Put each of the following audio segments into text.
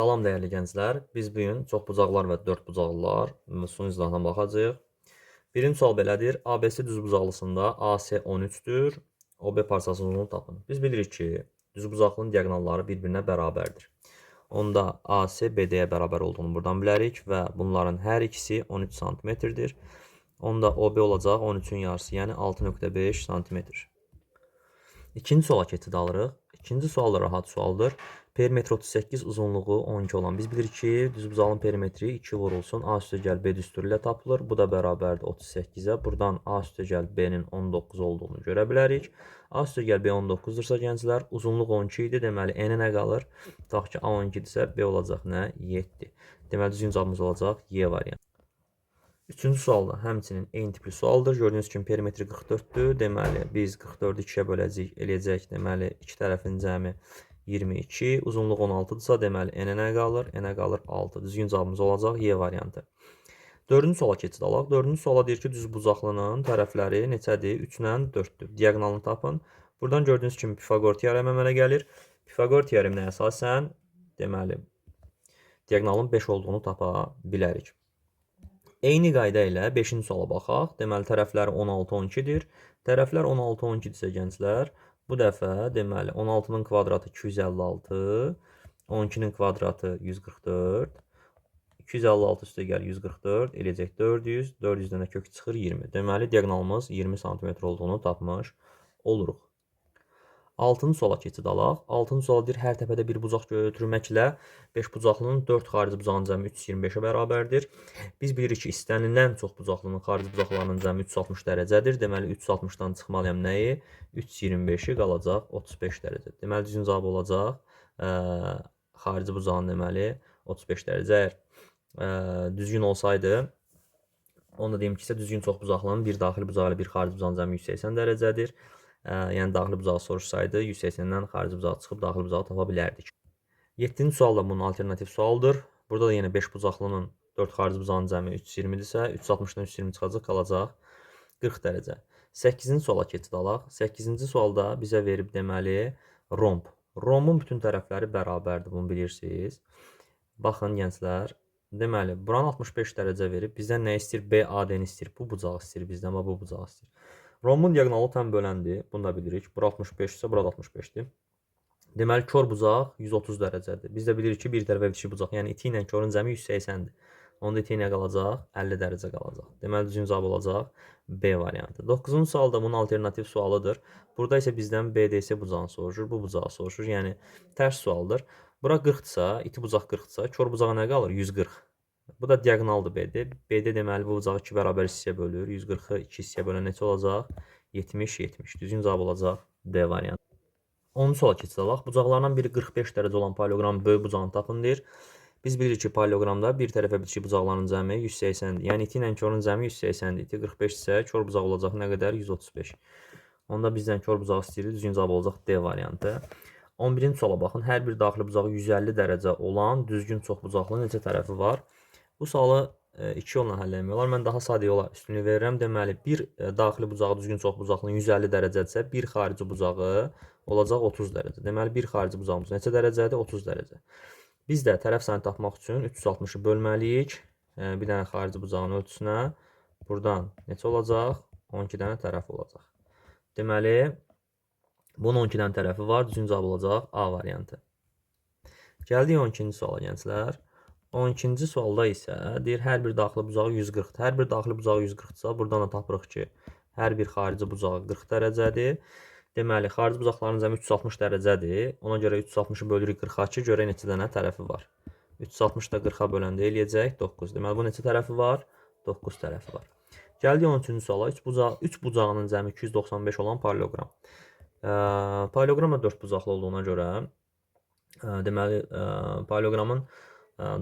Salam dəyərli gənclər, biz bu gün çoxbucaqlar və dördbucaqlılar mövzusunun izahına baxacağıq. Birinci sual belədir. ABC düzbucaqlısında AC 13-dür. OB parçasının uzunluğunu tapın. Biz bilirik ki, düzbucaqlının diaqonalları bir-birinə bərabərdir. Onda AC BD-yə bərabər olduğunu buradan bilərik və bunların hər ikisi 13 santimetrdir. Onda OB olacaq 13-ün yarısı, yəni 6,5 santimetr. İkinci suala keçid alırıq. İkinci sual da rahat sualdır. Perimetri 38, uzunluğu 12 olan. Biz bilirik ki, düzbucaqlının perimetri 2 vurulsun A üstəgəl B düsturu ilə tapılır. Bu da bərabərdir 38-ə. Buradan A üstəgəl B-nin 19 olduğunu görə bilərik. A üstəgəl B 19-dursa gənclər, uzunluq 12 idi. Deməli, N-ə nə qalır? Tutaq ki, A 12-dirsə, B olacaq nə? 7. Deməli, düzgün cavabımız olacaq Y variantı. Üçüncü sual da həmçinin eyni tipli sualdır. Gördüyünüz kimi perimetri 44-dür. Deməli, biz 44-ü 2-yə böləcəyik, eləyəcək. Deməli, iki tərəfin cəmi 22. Uzunluq 16-dırsa, deməli, N-ə nə qalır? N-ə qalır 6. Düzgün cavabımız olacaq Y variantı. Dördüncü suala keçid alaq. Dördüncü suala deyir ki, düzbucaqlının tərəfləri neçədir? 3 ilə 4-dür. Diaqonalını tapın. Buradan gördüyünüz kimi Pifaqor teoremi əmələ gəlir. Pifaqor teoreminə əsasən, deməli, diaqonalın 5 olduğunu tapa bilərik. Eyni qayda ilə 5-ci suala baxaq. Deməli, tərəfləri 16, 12-dir. Tərəflər 16, 12-dirsə gənclər, bu dəfə deməli 16-nın kvadratı 256, 12-nin kvadratı 144, 256 üstəgəl 144 eləyəcək 400, 400-dən də kök çıxır 20. Deməli, diaqonalımız 20 sm olduğunu tapmış oluruq. Altıncı suala keçid alaq. Altıncı suala deyir, hər təpədə bir bucaq götürməklə 5 bucaqlının 4 xarici bucağının cəmi 325-ə bərabərdir. Biz bilirik ki, istənilən çox bucaqlının xarici bucaqlarının cəmi 360 dərəcədir. Deməli, 360-dan çıxmalıyam nəyi? 325-i qalacaq 35 dərəcə. Deməli, düzgün cavab olacaq xarici bucağın deməli 35 dərəcə. Əgər düzgün olsaydı, onu da deyim ki, isə düzgün çox bucaqlının bir daxili bucağı ilə bir xarici bucağın cəmi 180 dərəcədir. Yəni daxili bucağı soruşsaydı 180-dən xarici bucağı çıxıb daxili bucağı tapa bilərdik. 7-ci sual da bunun alternativ sualıdır. Burada da yenə 5 bucaqlının 4 xarici bucağının cəmi 320-dirsə, 360-dan 320 çıxacaq, qalacaq 40 dərəcə. 8-ci suala keçid alaq. 8-ci sualda bizə verib deməli romb. Rombun bütün tərəfləri bərabərdir, bunu bilirsiniz. Baxın gənclər, deməli buranı 65 dərəcə verib. Bizdən nə istəyir? BAD-ni istəyir. Bu bucağı istəyir bizdən, bax bu bucağı istəyir. Rombun diaqonalı tən böləndir. Bunu da bilirik. Bura 65 isə bura da 65-dir. Deməli, kor bucaq 130 dərəcədir. Biz də bilirik ki, bir tərəfə bitişik bucaq, yəni iti ilə korun cəmi 180-dir. Onda iti nə qalacaq? 50 dərəcə qalacaq. Deməli, düzgün cavab olacaq B variantı. 9-cu sual da bunun alternativ sualıdır. Burada isə bizdən BDC bucağını soruşur, bu bucağı soruşur. Yəni, tərs sualdır. Bura 40-dırsa, iti bucaq 40-dırsa, kor bucağa nə qalır? 140. Bu da diaqonaldır BD. BD deməli bu bucağı 2 bərabər hissəyə bölür. 140-ı 2 hissəyə bölən neçə olacaq? 70, 70. Düzgün cavab olacaq D variantı. 10-cu suala keçid alaq. Bucaqlardan biri 45 dərəcə olan paralleloqramın böyük bucağını tapın deyir. Biz bilirik ki, paralleloqramda bir tərəfə bitişik bucaqların cəmi 180-dir. Yəni iti ilə korun cəmi 180-dir. İti 45 isə kor bucağı olacaq nə qədər? 135. Onda bizdən kor bucağı istəyir. Düzgün cavab olacaq D variantı. 11-ci suala baxın. Hər bir daxili bucağı 150 dərəcə olan düzgün çoxbucaqlı neçə tərəfi var? Bu sualı iki yolla həll etmək olar. Mən daha sadə yola üstünlük verirəm. Deməli, bir daxili bucağı düzgün çoxbucaqlının 150 dərəcədirsə, bir xarici bucağı olacaq 30 dərəcə. Deməli, bir xarici bucağımız neçə dərəcədir? 30 dərəcə. Biz də tərəf sayını tapmaq üçün 360-ı bölməliyik. Bir dənə xarici bucağın ölçüsünə. Buradan neçə olacaq? 12 dənə tərəf olacaq. Deməli, bunun 12 dənə tərəfi var. Düzgün cavab olacaq A variantı. Gəldik 12-ci suala gənclər. 12-ci sualda isə deyir, hər bir daxili bucağı 140-dır. Hər bir daxili bucağı 140-dırsa, buradan da tapırıq ki, hər bir xarici bucağı 40 dərəcədir. Deməli, xarici bucaqların cəmi 360 dərəcədir. Ona görə 360-ı bölürük 40-a ki, görək neçə dənə tərəfi var. 360 da 40-a böləndə eləyəcək 9. Deməli, bu neçə tərəfi var? 9 tərəfi var. Gəldik 13-cü suala. 3 bucağının cəmi 295 olan paralleloqram. Paralleloqram da 4 bucaqlı olduğuna görə, deməli, paralleloqramın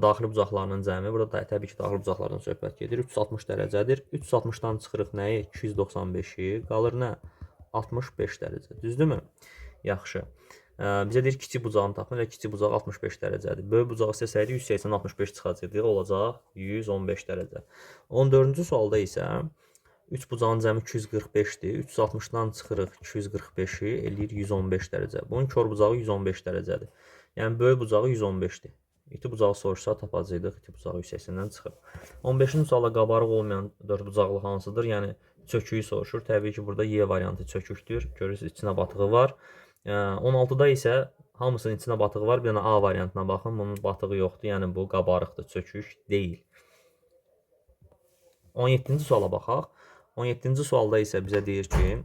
daxili bucaqlarının cəmi, burada da təbii ki, daxili bucaqlardan söhbət gedir, 360 dərəcədir. 360-dan çıxırıq nəyi? 295-i, qalır nə? 65 dərəcə. Düzdürmü? Yaxşı. Bizə deyir, kiçik bucağını tapın. Elə kiçik bucağı 65 dərəcədir. Böyük bucağı istəsəydi 180 65 çıxacaqdı. Olacaq 115 dərəcə. 14-cü sualda isə 3 bucağın cəmi 245-dir. 360-dan çıxırıq 245-i, eləyir 115 dərəcə. Bunun kor bucağı 115 dərəcədir. Yəni böyük bucağı 115-dir. İti bucağı soruşsa tapacaqdıq. İti bucağı 180-dən çıxıb. 15-ci sualda qabarıq olmayan dördbucaqlı hansıdır? Yəni çöküyü soruşur. Təbii ki, burada Y variantı çökükdür. Görürsünüz, içinə batığı var. 16-da isə hamısının içinə batığı var. Bir dənə A variantına baxın. Bunun batığı yoxdur. Yəni bu qabarıqdır, çökük deyil. 17-ci suala baxaq. 17-ci sualda isə bizə deyir ki,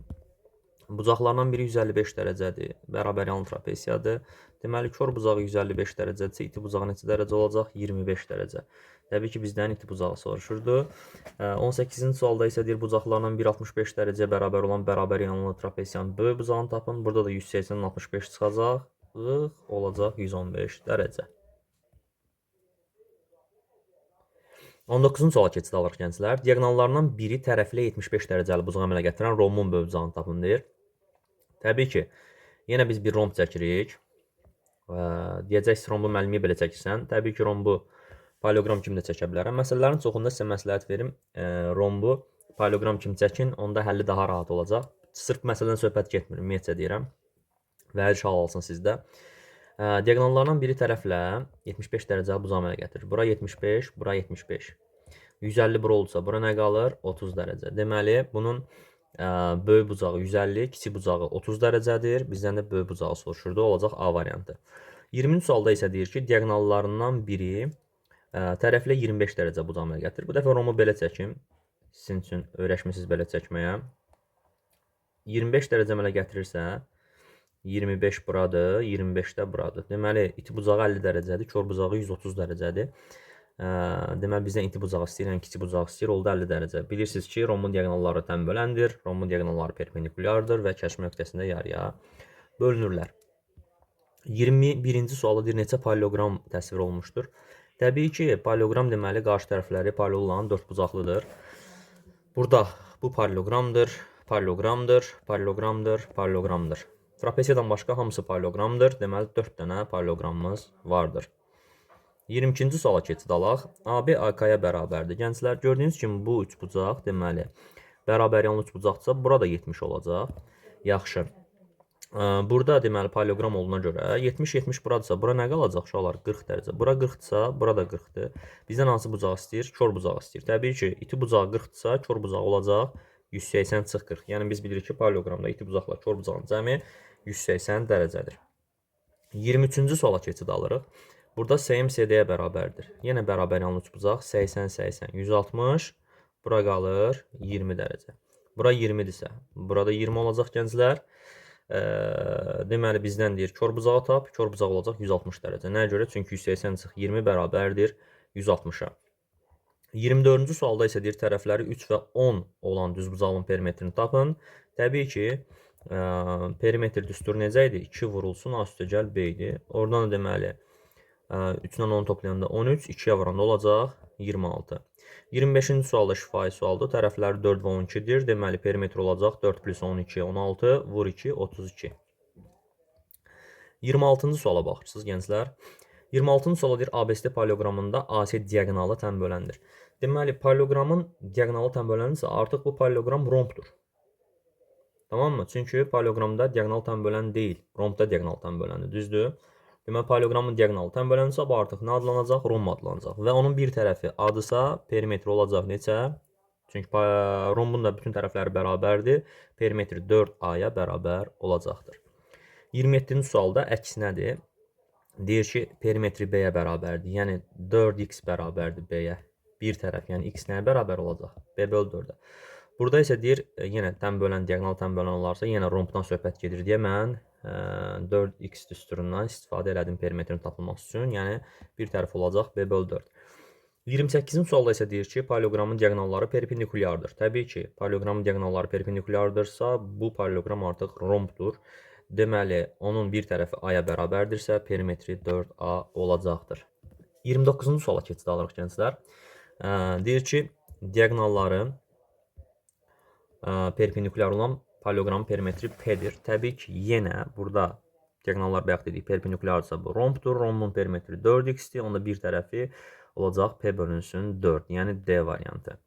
bucaqlardan biri 155 dərəcədir. Bərabər yanlı trapesiyadır. Deməli, kor bucağı 155 dərəcədirsə, iti bucağı neçə dərəcə olacaq? 25 dərəcə. Təbii ki, bizdən iti bucağı soruşurdu. 18-ci sualda isə deyir, bucaqlardan biri 65 dərəcəyə bərabər olan bərabər yanlı trapesiyanın böyük bucağını tapın. Burada da 180-dən 65 çıxacaq. Olacaq 115 dərəcə. 19-cu suala keçid alırıq gənclər. Diaqonallarından biri tərəfli 75 dərəcəli bucaq əmələ gətirən rombun böyük bucağını tapın deyir. Təbii ki, yenə biz bir romb çəkirik. Deyəcəksiniz, rombu müəllim niyə belə çəkirsən? Təbii ki, rombu paralleloqram kimi də çəkə bilərəm. Məsələlərin çoxunda sizə məsləhət verim, rombu paralleloqram kimi çəkin, onda həlli daha rahat olacaq. Sırf məsələdən söhbət getmir, ümumiyyətcə deyirəm. Və hər şey alsın sizdə. Diaqonallardan biri tərəflə 75 dərəcəli bucaq əmələ gətirir. Bura 75, bura 75. 150 bura olsa, bura nə qalır? 30 dərəcə. Deməli, bunun böyük bucağı 150, kiçik bucağı 30 dərəcədir. Bizdən də böyük bucağı soruşurdu. Olacaq A variantı. 20-ci sualda isə deyir ki, diaqonallarından biri tərəflə 25 dərəcə bucaq əmələ gətirir. Bu dəfə rombu belə çəkim. Sizin üçün öyrəşmisiniz belə çəkməyə. 25 dərəcə əmələ gətirirsə, 25 buradır, 25 də buradır. Deməli, iti bucağı 50 dərəcədir, kor bucağı 130 dərəcədir. Deməli, bizdən iti bucağı istəyir, yəni kiçik bucağı istəyir, oldu 50 dərəcə. Bilirsiniz ki, rombun diaqonalları tənböləndir, rombun diaqonalları perpendikulyardır və kəşmə nöqtəsində yarıya bölünürlər. 21-ci sualda deyir, neçə paralleloqram təsvir olunmuşdur? Təbii ki, paralleloqram deməli, qarşı tərəfləri paralel olan dördbucaqlıdır. Burada bu paralleloqramdır, paralleloqramdır, paralleloqramdır, paralleloqramdır. Trapesiyadan başqa hamısı paralleloqramdır. Deməli, 4 dənə paralleloqramımız vardır. 22-ci suala keçid alaq. AB AK-ya bərabərdir. Gənclər, gördüyünüz kimi bu üçbucaq, deməli, bərabər yanlı üçbucaqdırsa, burada 70 olacaq. Yaxşı. Burada, deməli, paralleloqram olduğuna görə 70-70 buradırsa, bura nə qalacaq uşaqlar? 40 dərəcə. Bura 40-dırsa, bura da 40-dır. Bizdən hansı bucağı istəyir? Kor bucağı istəyir. Təbii ki, iti bucağı 40-dırsa, kor bucağı olacaq 180 çıx 40. Yəni, biz bilirik ki, paralleloqramda iti bucaqla kor bucağın cəmi 180 dərəcədir. 23-cü suala keçid alırıq. Burada SM CD-yə bərabərdir. Yenə bərabər yanlı üçbucaq 80, 80, 160. Bura qalır 20 dərəcə. Bura 20-dirsə, burada 20 olacaq gənclər. Deməli, bizdən deyir, kor bucağı tap. Kor bucağı olacaq 160 dərəcə. Nəyə görə? Çünki 180 çıx 20 bərabərdir 160-a. 24-cü sualda isə deyir, tərəfləri 3 və 10 olan düzbucaqlının perimetrini tapın. Təbii ki, perimetr düsturu necə idi? 2 vurulsun, A üstəgəl B idi. Oradan da deməli, 3-dən 10 toplayanda 13, 2-yə vuranda olacaq 26. 25-ci sualda şifahi sualdır. Tərəfləri 4 və 12-dir. Deməli, perimetr olacaq 4 plus 12, 16, vur 2, 32. 26-cı suala baxırsınız, gənclər. 26-cı suala deyir, ABCD paralleloqramında AC diaqonalı tənböləndir. Deməli, paralleloqramın diaqonalı tənböləndirsə, artıq bu paralleloqram rombdur. Tamam mı? Çünki paralleloqramda diaqonal tənbölən deyil, rombda diaqonal tənböləndir, düzdür? Deməli, paralleloqramın diaqonalı tənböləndirsə, bu artıq nə adlanacaq? Romb adlanacaq. Və onun bir tərəfi A-dırsa, perimetri olacaq neçə? Çünki rombun da bütün tərəfləri bərabərdir. Perimetri 4A-ya bərabər olacaqdır. 27-ci sualda əksinədir. Deyir ki, perimetri B-yə bərabərdir. Yəni 4x bərabərdir B-yə. Bir tərəf, yəni x nəyə bərabər olacaq? B böl 4-ə. Burada isə deyir, yenə tənbölən, diaqonal tənbölən olarsa, yenə rombdan söhbət gedir deyə mən 4x düsturundan istifadə elədim perimetrin tapılması üçün. Yəni bir tərəf olacaq B böl 4. 28-ci sualda isə deyir ki, paralleloqramın diaqonalları perpendikulyardır. Təbii ki, paralleloqramın diaqonalları perpendikulyardırsa, bu paralleloqram artıq rombdur. Deməli, onun bir tərəfi A-ya bərabərdirsə, perimetri 4A olacaqdır. 29-cu suala keçid alırıq gənclər. Deyir ki, diaqonalları perpendikulyar olan paralleloqramın perimetri P-dir. Təbii ki, yenə burada diaqonallar bayaq dedik perpendikulyardırsa bu rombdur. Rombun perimetri 4x-dir. Onda bir tərəfi olacaq P bölünsün 4, yəni D variantı.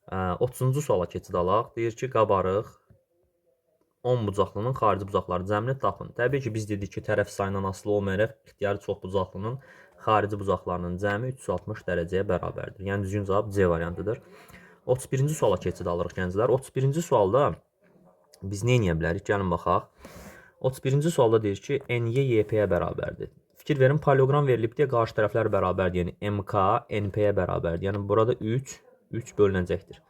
30-cu suala keçid alaq. Deyir ki, qabarıq 10 bucaqlının xarici bucaqları cəmini tapın. Təbii ki, biz dedik ki, tərəf sayından asılı olmayaraq ixtiyari çox bucaqlının Xarici bucaqlarının cəmi 360 dərəcəyə bərabərdir. Yəni düzgün cavab C variantıdır. 31-ci suala keçid alırıq gənclər. 31-ci sualda biz nə edə bilərik? Gəlin baxaq. 31-ci sualda deyir ki, NY YP-yə bərabərdir. Fikir verin, paralleloqram verilib deyə qarşı tərəflər bərabərdir. Yəni MK NP-yə bərabərdir. Yəni burada 3, 3 bölünəcəkdir.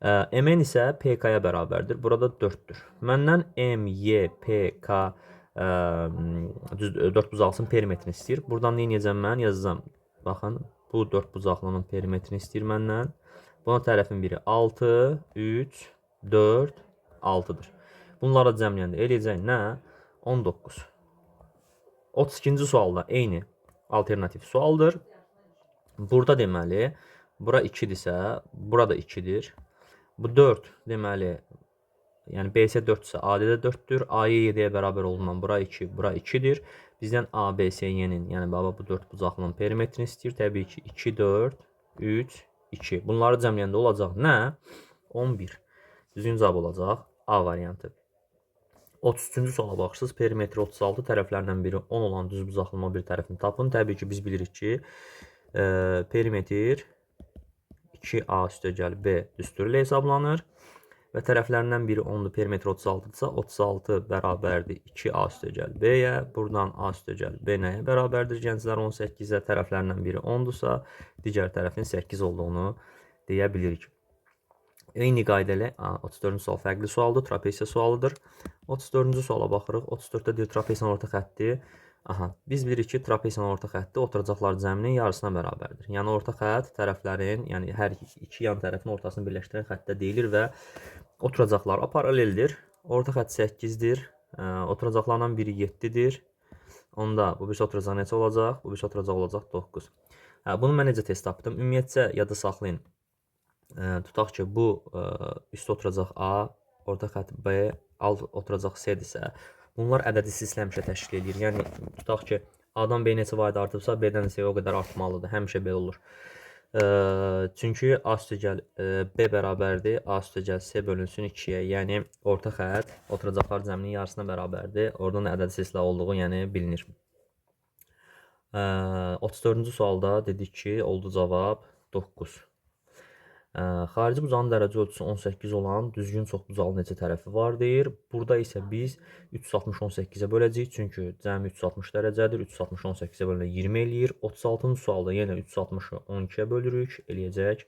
MN isə PK-ya bərabərdir. Burada 4-dür. Məndən M, Y, P, K 4 bucaqlısının perimetrini istəyir. Buradan nə edəcəm mən? Yazacağam. Baxın, bu 4 bucaqlının perimetrini istəyir məndən. Buna tərəfin biri 6, 3, 4, 6-dır. Bunları cəmləyəndə eləyəcək nə? 19. 32-ci sualda eyni alternativ sualdır. Burada deməli, bura 2-dirsə, burada 2-dir. Bu 4 deməli, yəni BC 4-dürsə, AD də 4-dür. AY 7-yə bərabər olduğundan bura 2, bura 2-dir. Bizdən ABCY-nin, yəni baba bu 4 bucaqlının perimetrini istəyir. Təbii ki, 2, 4, 3, 2. Bunları cəmləyəndə olacaq nə? 11. Düzgün cavab olacaq A variantı. 33-cü suala baxırsınız. Perimetri 36, tərəflərdən biri 10 olan düzbucaqlının bir tərəfini tapın. Təbii ki, biz bilirik ki, perimetr 2A üstəgəl B düsturu ilə hesablanır. Və tərəflərindən biri 10-dur, perimetr 36-dırsa, 36 bərabərdir 2A üstəgəl B-yə. Buradan A üstəgəl B nəyə bərabərdir? Gənclər 18-ə, tərəflərindən biri 10-dursa, digər tərəfin 8 olduğunu deyə bilirik. Eyni qayda ilə 34-cü sual fərqli sualdır, trapesiya sualıdır. 34-cü suala baxırıq. 34-də deyir trapesiyanın orta xətti. Aha, biz bilirik ki, trapesiyanın orta xətti oturacaqlar cəminin yarısına bərabərdir. Yəni orta xətt tərəflərin, yəni hər iki yan tərəfin ortasını birləşdirən xəttə deyilir və oturacaqlar paraleldir. Orta xətt 8-dir. Oturacaqlardan biri 7-dir. Onda bu birisi oturacaq neçə olacaq? Bu birisi oturacaq olacaq 9. Hə, bunu mən necə test tapdım? Ümumiyyətcə yada saxlayın. Tutaq ki, bu üstə oturacaq A, orta xətt B, alt oturacaq C-dirsə, bunlar ədədi silsilə həmişə təşkil edir. Yəni tutaq ki, A-dan B neçə vahid artıbsa, B-dən C o qədər artmalıdır. Həmişə belə olur. Çünki A üstəgəl B bərabərdir, A üstəgəl C bölünsün 2-yə. Yəni orta xətt oturacaqlar cəminin yarısına bərabərdir. Oradan da ədədi silsilə olduğu yəni bilinir. 34-cü sualda dedik ki, oldu cavab 9. Xarici bucağın dərəcə ölçüsü 18 olan düzgün çoxbucaqlı neçə tərəfi var deyir. Burada isə biz 360 18-ə böləcəyik. Çünki cəmi 360 dərəcədir. 360 18-ə bölünə 20 eləyir. 36-cı sualda yenə 360-ı 12-yə bölürük. Eləyəcək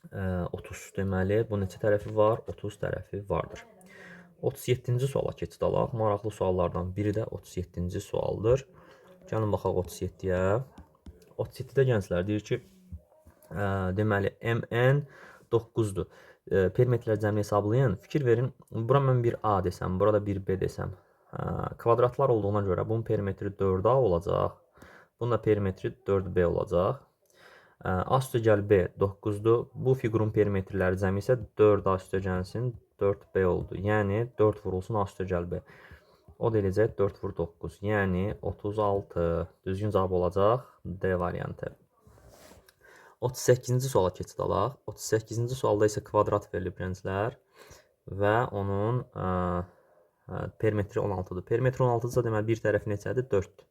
30 deməli. Bu neçə tərəfi var? 30 tərəfi vardır. 37-ci suala keçid alaq. Maraqlı suallardan biri də 37-ci sualdır. Gəlin baxaq 37-yə. 37-də gənclər deyir ki, deməli, MN 9-dur. Perimetrlər cəmini hesablayın. Fikir verin, bura mən bir A desəm, burada bir B desəm. Kvadratlar olduğuna görə bunun perimetri 4A olacaq. Bunun da perimetri 4B olacaq. A üstəgəl B 9-dur. Bu fiqurun perimetrləri cəmi isə 4A üstəgəlsin 4B oldu. Yəni 4 vurulsun A üstəgəl B. O da eləyəcək 4 vur 9. Yəni 36. Düzgün cavab olacaq D variantı. 38-ci suala keçid alaq. 38-ci sualda isə kvadrat verilib gənclər və onun perimetri 16-dır. Perimetri 16-dırsa deməli bir tərəfi neçədir? 4-dür.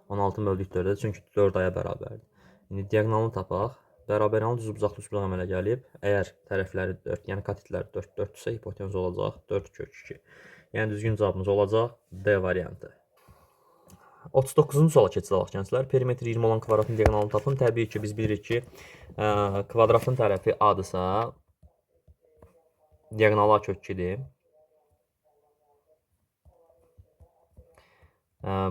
16-nı böldük 4-ə, çünki 4 aya bərabərdir. İndi diaqonalını tapaq. Bərabəryanlı düzbucaqlı üçbucaq əmələ gəlib. Əgər tərəfləri 4, yəni katetlər 4, 4-dürsə hipotenuz olacaq 4 kök 2. Yəni düzgün cavabımız olacaq D variantı. 39-cu suala keçid alaq gənclər. Perimetri 20 olan kvadratın diaqonalını tapın. Təbii ki, biz bilirik ki, kvadratın tərəfi A-dırsa, diaqonalı A kök 2-dir.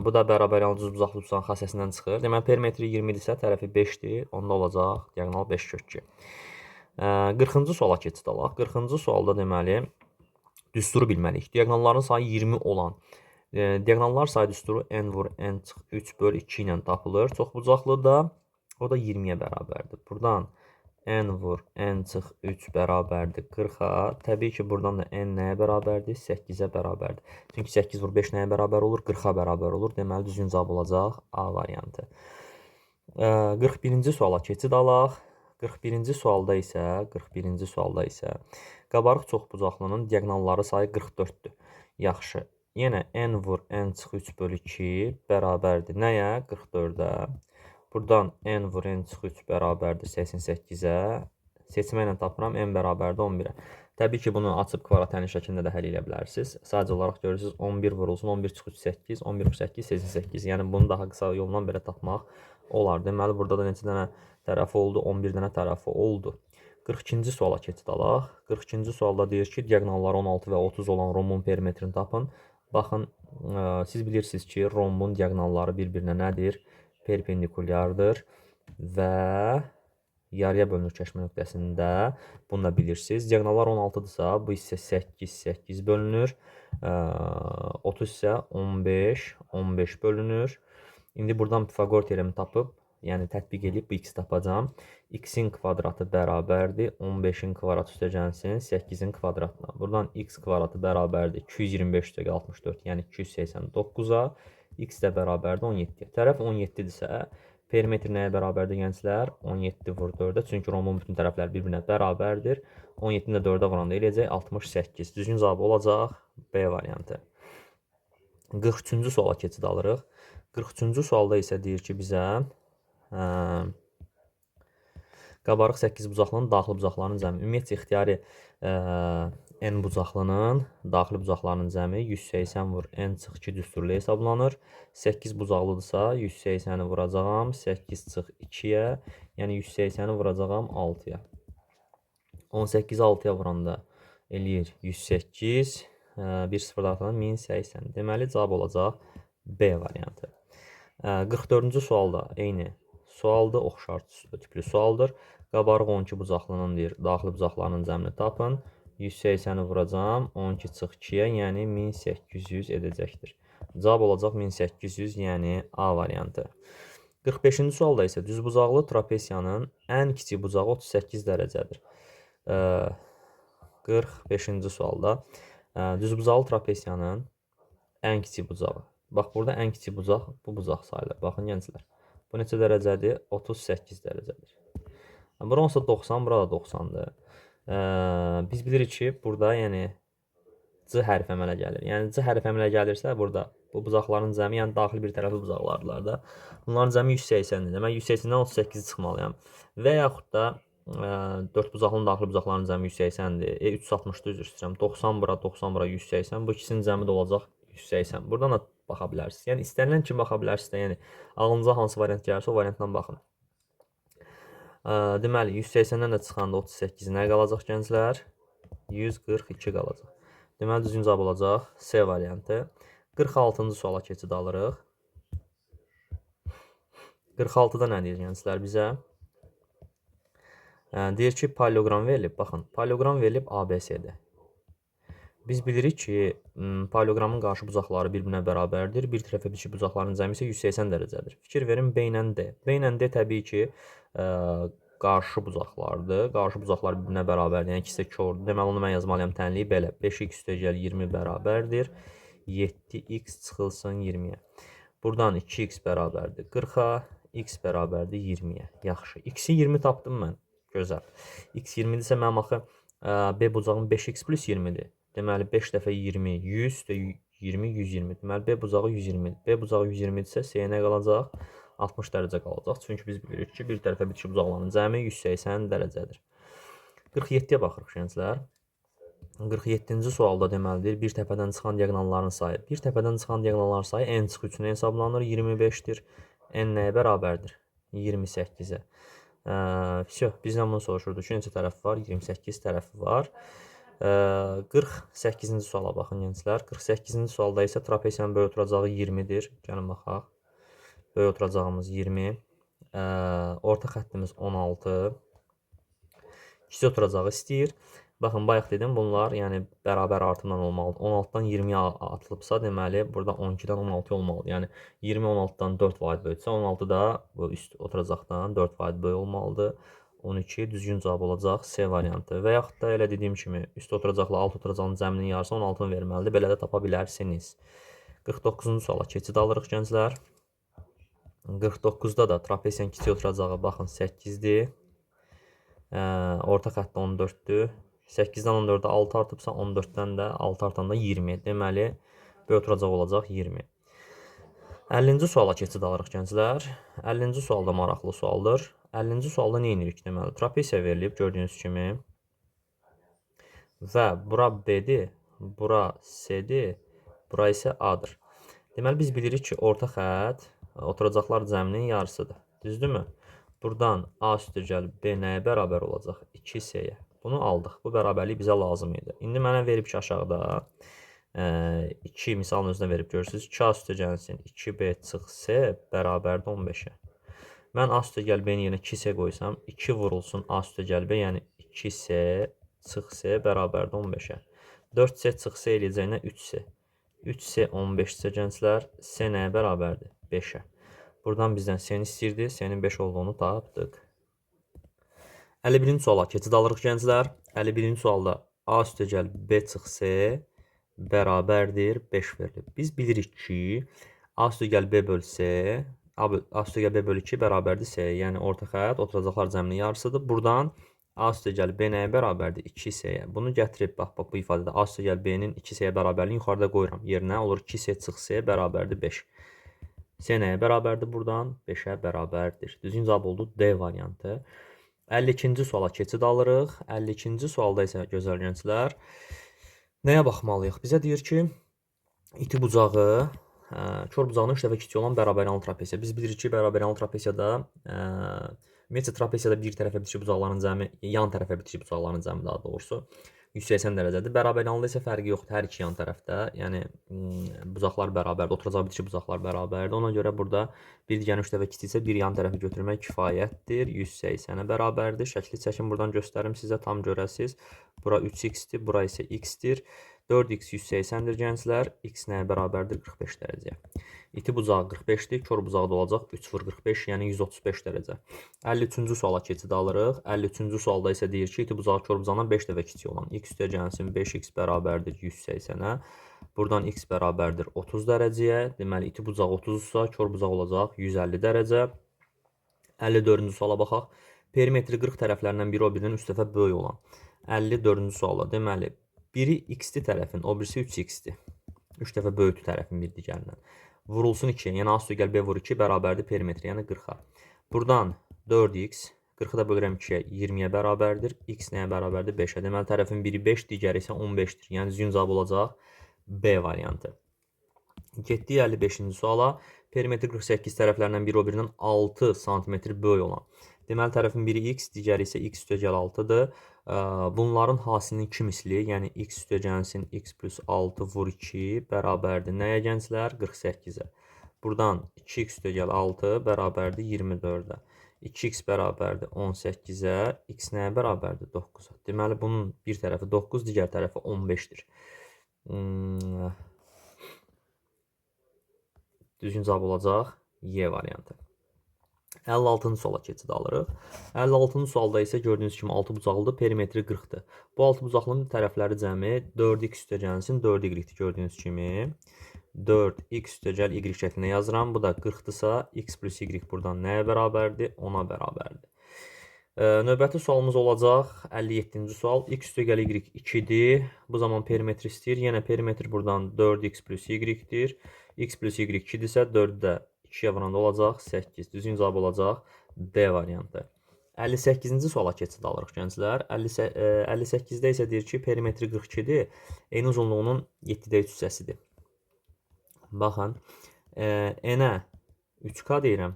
Bu da bərabəryanlı düzbucaqlı üçbucağın xassəsindən çıxır. Deməli, perimetri 20 idirsə, tərəfi 5-dir. Onda olacaq diaqonal 5 kök 2. 40-cı suala keçid alaq. 40-cı sualda deməli, düsturu bilməliyik. Diaqonalların sayı 20 olan diaqonallar sayı düsturu n vur n çıx 3 böl 2 ilə tapılır. Çoxbucaqlı da o da 20-yə bərabərdir. Buradan n vur n çıx 3 bərabərdir 40-a. Təbii ki, buradan da n nəyə bərabərdir? 8-ə bərabərdir. Çünki 8 vur 5 nəyə bərabər olur? 40-a bərabər olur. Deməli, düzgün cavab olacaq A variantı. 41-ci suala keçid alaq. 41-ci sualda isə 41-ci sualda isə qabarıq çoxbucaqlının diaqonalları sayı 44-dür. Yaxşı. Yenə n vur n çıx 3 bölü 2 bərabərdir. Nəyə? 44-ə. Buradan n vur n çıx 3 bərabərdir 88-ə. Seçmə ilə tapıram, n bərabərdir 11-ə. Təbii ki, bunu açıb kvadrat həlli şəklində də həll edə bilərsiniz. Sadəcə olaraq görürsünüz, 11 vurulsun, 11 çıx 3, 8, 11 vur 8, 88. Yəni, bunu daha qısa yolla belə tapmaq olar. Deməli, burada da neçə dənə tərəfi oldu? 11 dənə tərəfi oldu. 42-ci suala keçid alaq. 42-ci sualda deyir ki, diaqonalları 16 və 30 olan rombun perimetrini tapın. Baxın, siz bilirsiniz ki, rombun diaqonalları bir-birinə nədir? Perpendikulyardır və yarıya bölünür kəşmə nöqtəsində. Bunu da bilirsiniz. Diaqonallar 16-dırsa, bu hissə 8, 8 bölünür. 30 isə 15, 15 bölünür. İndi buradan Pifaqor teoremi tapıb, yəni tətbiq edib bu x tapacağam. X-in kvadratı bərabərdir 15-in kvadratı üstə gəlsin 8-in kvadratına. Buradan x kvadratı bərabərdir 225 üstə 64, yəni 289-a. X də bərabərdir 17-yə. Tərəf 17-dirsə, perimetr nəyə bərabərdir gənclər? 17 vur 4-ə. Çünki rombun bütün tərəfləri bir-birinə bərabərdir. 17-ni də 4-ə vuranda eləyəcək 68. Düzgün cavab olacaq B variantı. 43-cü suala keçid alırıq. 43-cü sualda isə deyir ki, bizə qabarıq 8 bucaqlının daxili bucaqlarının cəmi. Ümumiyyətcə ixtiyari n bucaqlının daxili bucaqlarının cəmi 180 vur n çıx 2 düsturlu hesablanır. 8 bucaqlıdırsa 180-i vuracağam 8 çıx 2-yə, yəni 180-i vuracağam 6-ya. 18-i 6-ya vuranda eləyir 108, 1 0 artanda 1080. Deməli, cavab olacaq B variantı. 44-cü sualda eyni sualdır, oxşar tipli sualdır. Qabarıq 12 bucaqlının deyir, daxili bucaqlarının cəmini tapın. 180-i vuracağam, 12 çıx 2-yə, yəni 1800 edəcəkdir. Cavab olacaq 1800, yəni A variantı. 45-ci sualda isə düzbucaqlı trapesiyanın ən kiçik bucağı 38 dərəcədir. 45-ci sualda düzbucaqlı trapesiyanın ən kiçik bucağı. Bax, burada ən kiçik bucaq bu bucaq sayılır. Baxın, gənclər. Bu neçə dərəcədir? 38 dərəcədir. Bura olsa 90, burada 90-dır. Biz bilirik ki, burada yəni C hərfi əmələ gəlir. Yəni C hərfi əmələ gəlirsə burada bu bucaqların cəmi, yəni daxili bir tərəfli bucaqlardılar da. Bunların cəmi 180-dir. Demək 180-dən 38-i çıxmalıyam. Və yaxud da 4 bucaqlının daxili bucaqlarının cəmi 180-dir. 360-dır, üzr istəyirəm. 90 bura, 90 bura 180. Bu ikisinin cəmi də olacaq 180. Buradan da baxa bilərsiniz. Yəni istənilən kimi baxa bilərsiniz də. Yəni ağlınıza hansı variant gəlirsə o variantdan baxın. Deməli 180-dən də çıxanda 38 nə qalacaq gənclər? 142 qalacaq. Deməli düzgün cavab olacaq C variantı. 46-cı suala keçid alırıq. 46-da nə deyir gənclər bizə? Deyir ki, paralleloqram verilib. Baxın, paralleloqram verilib ABC-də. Biz bilirik ki, paralleloqramın qarşı bucaqları bir-birinə bərabərdir. Bir tərəfə bitişik bucaqların cəmi isə 180 dərəcədir. Fikir verin B ilə D. B ilə D təbii ki, qarşı bucaqlardır. Qarşı bucaqlar bir-birinə bərabərdir. Yəni ikisi də kordur. Deməli onu mən yazmalıyam tənliyi belə. 5x üstəgəl 20 bərabərdir. 7x çıxılsın 20-yə. Buradan 2x bərabərdir 40-a, x bərabərdir 20-yə. Yaxşı. X-i 20 tapdım mən. Gözəl. X 20-dirsə mənim axı B bucağım 5x plus 20-dir. Deməli 5 dəfə 20, 100 də 20, 120. Deməli B bucağı 120-dir. B bucağı 120-dirsə C-yə nə qalacaq? 60 dərəcə qalacaq. Çünki biz bilirik ki, bir tərəfə bitişik bucaqların cəmi 180 dərəcədir. 47-yə baxırıq gənclər. 47-ci sualda deməlidir, bir təpədən çıxan diaqonalların sayı. Bir təpədən çıxan diaqonalların sayı n çıx 3-ünə hesablanır, 25-dir. N nəyə bərabərdir? 28-ə. Vəsə, bizdən bunu soruşurdu ki, neçə tərəf var? 28 tərəfi var. 48-ci suala baxın gənclər. 48-ci sualda isə trapesiyanın böyük oturacağı 20-dir. Gəlin baxaq. Böyük oturacağımız 20. Orta xəttimiz 16. Kiçik oturacağı istəyir. Baxın, bayaq dedim, bunlar yəni bərabər artımla olmalıdır. 16-dan 20-yə atılıbsa, deməli, burada 12-dən 16 olmalıdır. Yəni 20 16-dan 4 vahid böyüksə, 16 da bu üst oturacaqdan 4 vahid böyük olmalıdır. 12 düzgün cavab olacaq C variantı. Və yaxud da elə dediyim kimi üst oturacaqla alt oturacağın cəminin yarısı 16-nı verməlidir. Belə də tapa bilərsiniz. 49-cu suala keçid alırıq gənclər. 49-da da trapesiyanın kiçik oturacağı baxın 8-dir. Orta xətti 14-dür. 8-dən 14-ə 6 artıbsa 14-dən də 6 artanda 20. Deməli B oturacaq olacaq 20. 50-ci suala keçid alırıq gənclər. 50-ci sual da maraqlı sualdır. 50-ci sualda nə edirik deməli? Trapesiya verilib gördüyünüz kimi. Və bura B-dir, bura C-dir, bura isə A-dır. Deməli biz bilirik ki, orta xətt oturacaqlar cəminin yarısıdır. Düzdürmü? Buradan A üstəgəl B nəyə bərabər olacaq? 2C-yə. Bunu aldıq. Bu bərabərlik bizə lazım idi. İndi mənə verib ki, aşağıda 2 misalın özünə verib görürsünüz. 2A üstəgəlsin 2B çıx C bərabərdir 15-ə. Mən A üstəgəl B-nin yerinə 2C qoysam, 2 vurulsun A üstəgəl B, yəni 2C çıx C bərabərdir 15-ə. 4C çıx C eləyəcəyinə 3C. 3C 15-isə gənclər, C nəyə bərabərdir? 5-ə. Buradan bizdən C-ni istəyirdi. C-nin 5 olduğunu tapdıq. 51-ci suala keçid alırıq gənclər. 51-ci sualda A üstəgəl B çıx C bərabərdir 5 verilib. Biz bilirik ki, A üstəgəl B böl C, A üstəgəl B böl 2 bərabərdir C. Yəni orta xətt oturacaqlar cəminin yarısıdır. Buradan A üstəgəl B nəyə bərabərdir? 2C-yə. Bunu gətirib, bax bu ifadədə A üstəgəl B-nin 2C-yə bərabərliyini yuxarıda qoyuram. Yerinə olur 2C çıx C bərabərdir 5. C nəyə bərabərdir buradan? 5-ə bərabərdir. Düzgün cavab oldu D variantı. 52-ci suala keçid alırıq. 52-ci sualda isə gözəl gənclər, nəyə baxmalıyıq? Bizə deyir ki, iti bucağı kor bucağının 3 dəfə kiçik olan bərabəryanlı trapesiya. Biz bilirik ki, bərabəryanlı trapesiyada ümumiyyətcə trapesiyada bir tərəfə bitişik bucaqların cəmi, yan tərəfə bitişik bucaqların cəmi daha doğrusu 180 dərəcədir. Bərabəryanlıda isə fərqi yoxdur hər iki yan tərəfdə. Yəni bucaqlar bərabərdir, oturacaq bitişik bucaqlar bərabərdir. Ona görə burada bir digərini 3 dəfə kiçiksə bir yan tərəfi götürmək kifayətdir. 180-ə bərabərdir. Şəkli çəkim buradan göstərim sizə tam görəsiniz. Bura 3x-dir, bura isə x-dir. 4x 180-dir gənclər. X nəyə bərabərdir? 45 dərəcəyə. İti bucağı 45-dir, kor bucağı da olacaq 3 vur 45, yəni 135 dərəcə. 53-cü suala keçid alırıq. 53-cü sualda isə deyir ki, iti bucağı kor bucağından 5 dəfə kiçik olan x üstəgəlsin 5x bərabərdir 180-ə. Buradan x bərabərdir 30 dərəcəyə. Deməli, iti bucağı 30-sa, kor bucağı olacaq 150 dərəcə. 54-cü suala baxaq. Perimetri 40 tərəflərindən biri o birindən 3 dəfə böyük olan. 54-cü sualda deməli, biri x-dir tərəfin, o birisi 3x-dir. 3 dəfə böyükdür tərəfin bir digərindən. Vurulsun 2, yəni A üstəgəl B vur 2 bərabərdir perimetri, yəni 40-a. Buradan 4x, 40-ı da bölürəm 2-yə, 20-yə bərabərdir. X nəyə bərabərdir? 5-ə. Deməli, tərəfin biri 5, digəri isə 15-dir. Yəni, düzgün cavab olacaq B variantı. Getdik 55-ci suala. Perimetri 48 tərəflərindən biri o birindən 6 sm böyük olan. Deməli, tərəfin biri x, digəri isə x üstəgəl 6-dır. Bunların hasilinin 2 misli, yəni x üstəgəlsin x plus 6 vur 2 bərabərdir. Nəyə gənclər? 48-ə. Buradan 2x üstəgəl 6 bərabərdir 24-ə. 2x bərabərdir 18-ə, x nəyə bərabərdir? 9-a. Deməli, bunun bir tərəfi 9, digər tərəfi 15-dir. Düzgün cavab olacaq Y variantı. 56-cı suala keçid alırıq. 56-cı sualda isə gördüyünüz kimi 6 bucaqlıdır, perimetri 40-dır. Bu 6 bucaqlının tərəfləri cəmi 4x üstəgəlsin 4y-dir gördüyünüz kimi. 4x üstəgəl y şəklində yazıram. Bu da 40-dırsa x plus y buradan nəyə bərabərdir? 10-a bərabərdir. Növbəti sualımız olacaq 57-ci sual. X üstəgəl y 2-dir. Bu zaman perimetr istəyir. Yenə perimetr buradan 4x plus y-dir. X plus y 2-dirsə 4-ü də 2-yə vuranda olacaq 8. Düzgün cavab olacaq D variantı. 58-ci suala keçid alırıq gənclər. 58-də isə deyir ki, perimetri 42-dir. Eyni uzunluğunun 7-də 3 hissəsidir. Baxın, enə 3K deyirəm.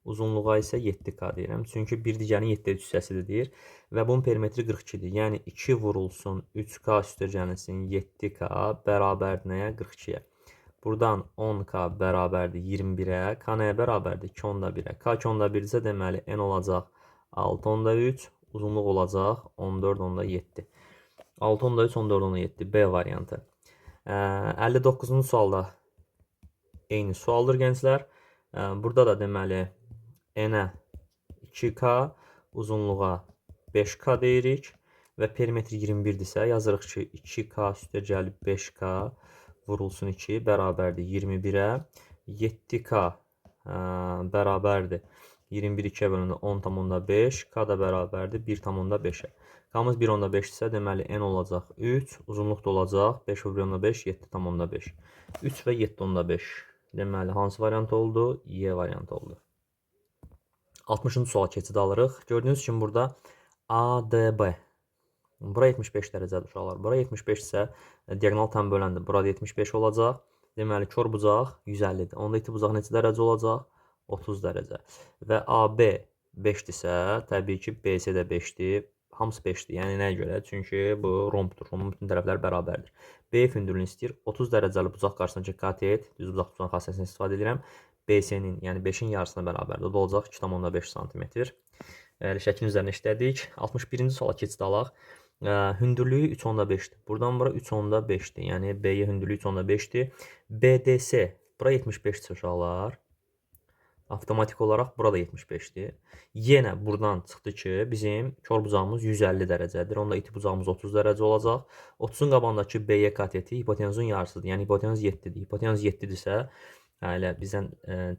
Uzunluğa isə 7K deyirəm. Çünki bir digərinin 7-də 3 hissəsidir deyir. Və bunun perimetri 42-dir. Yəni 2 vurulsun 3K üstəgəlsin 7K bərabərdir nəyə? 42-yə. Buradan 10K bərabərdir 21-ə. K nəyə bərabərdir? 2,1-ə. K 2,1-dirsə deməli N olacaq 6,3. Uzunluq olacaq 14,7. 6,3, 14,7 B variantı. 59-cu sualda eyni sualdır gənclər. Burada da deməli N-ə 2K, uzunluğa 5K deyirik və perimetr 21-dirsə yazırıq ki 2K üstəgəl 5K vurulsun 2 bərabərdir 21-ə. 7K bərabərdir 21 2-yə bölündü 10,5. K da bərabərdir 1,5-ə. K-mız 1,5-dirsə deməli N olacaq 3, uzunluq da olacaq 5 vur 1,5 7,5. 3 və 7,5. Deməli, hansı variant oldu? Y variantı oldu. 60-cı suala keçid alırıq. Gördüyünüz kimi burada ADB. Bura 75 dərəcədir uşaqlar. Bura 75 isə diaqonal tam böləndir. Burada 75 olacaq. Deməli, kor bucaq 150-dir. Onda iti bucaq neçə dərəcə olacaq? 30 dərəcə. Və AB 5-dirsə, təbii ki, BC də 5-dir. Hamısı 5-dir. Yəni nəyə görə? Çünki bu rombdur. Rombun bütün tərəfləri bərabərdir. BF hündürlüyünü istəyir. 30 dərəcəli bucaq qarşısındakı katet, düz bucaq tutan xassəsini istifadə edirəm. BC-nin, yəni 5-in yarısına bərabərdir. O da olacaq 2,5 sm. Şəklin üzərinə işlədik. 61-ci suala keçid alaq. Hündürlüyü 3,5-dir. Buradan bura 3,5-dir. Yəni BY hündürlüyü 3,5-dir. BDC bura 75-dir uşaqlar. Avtomatik olaraq burada 75-dir. Yenə buradan çıxdı ki, bizim kor bucağımız 150 dərəcədir. Onda iti bucağımız 30 dərəcə olacaq. 30-un qabağındakı BY kateti hipotenuzun yarısıdır. Yəni hipotenuz 7-dir. Hipotenuz 7-dirsə, elə bizdən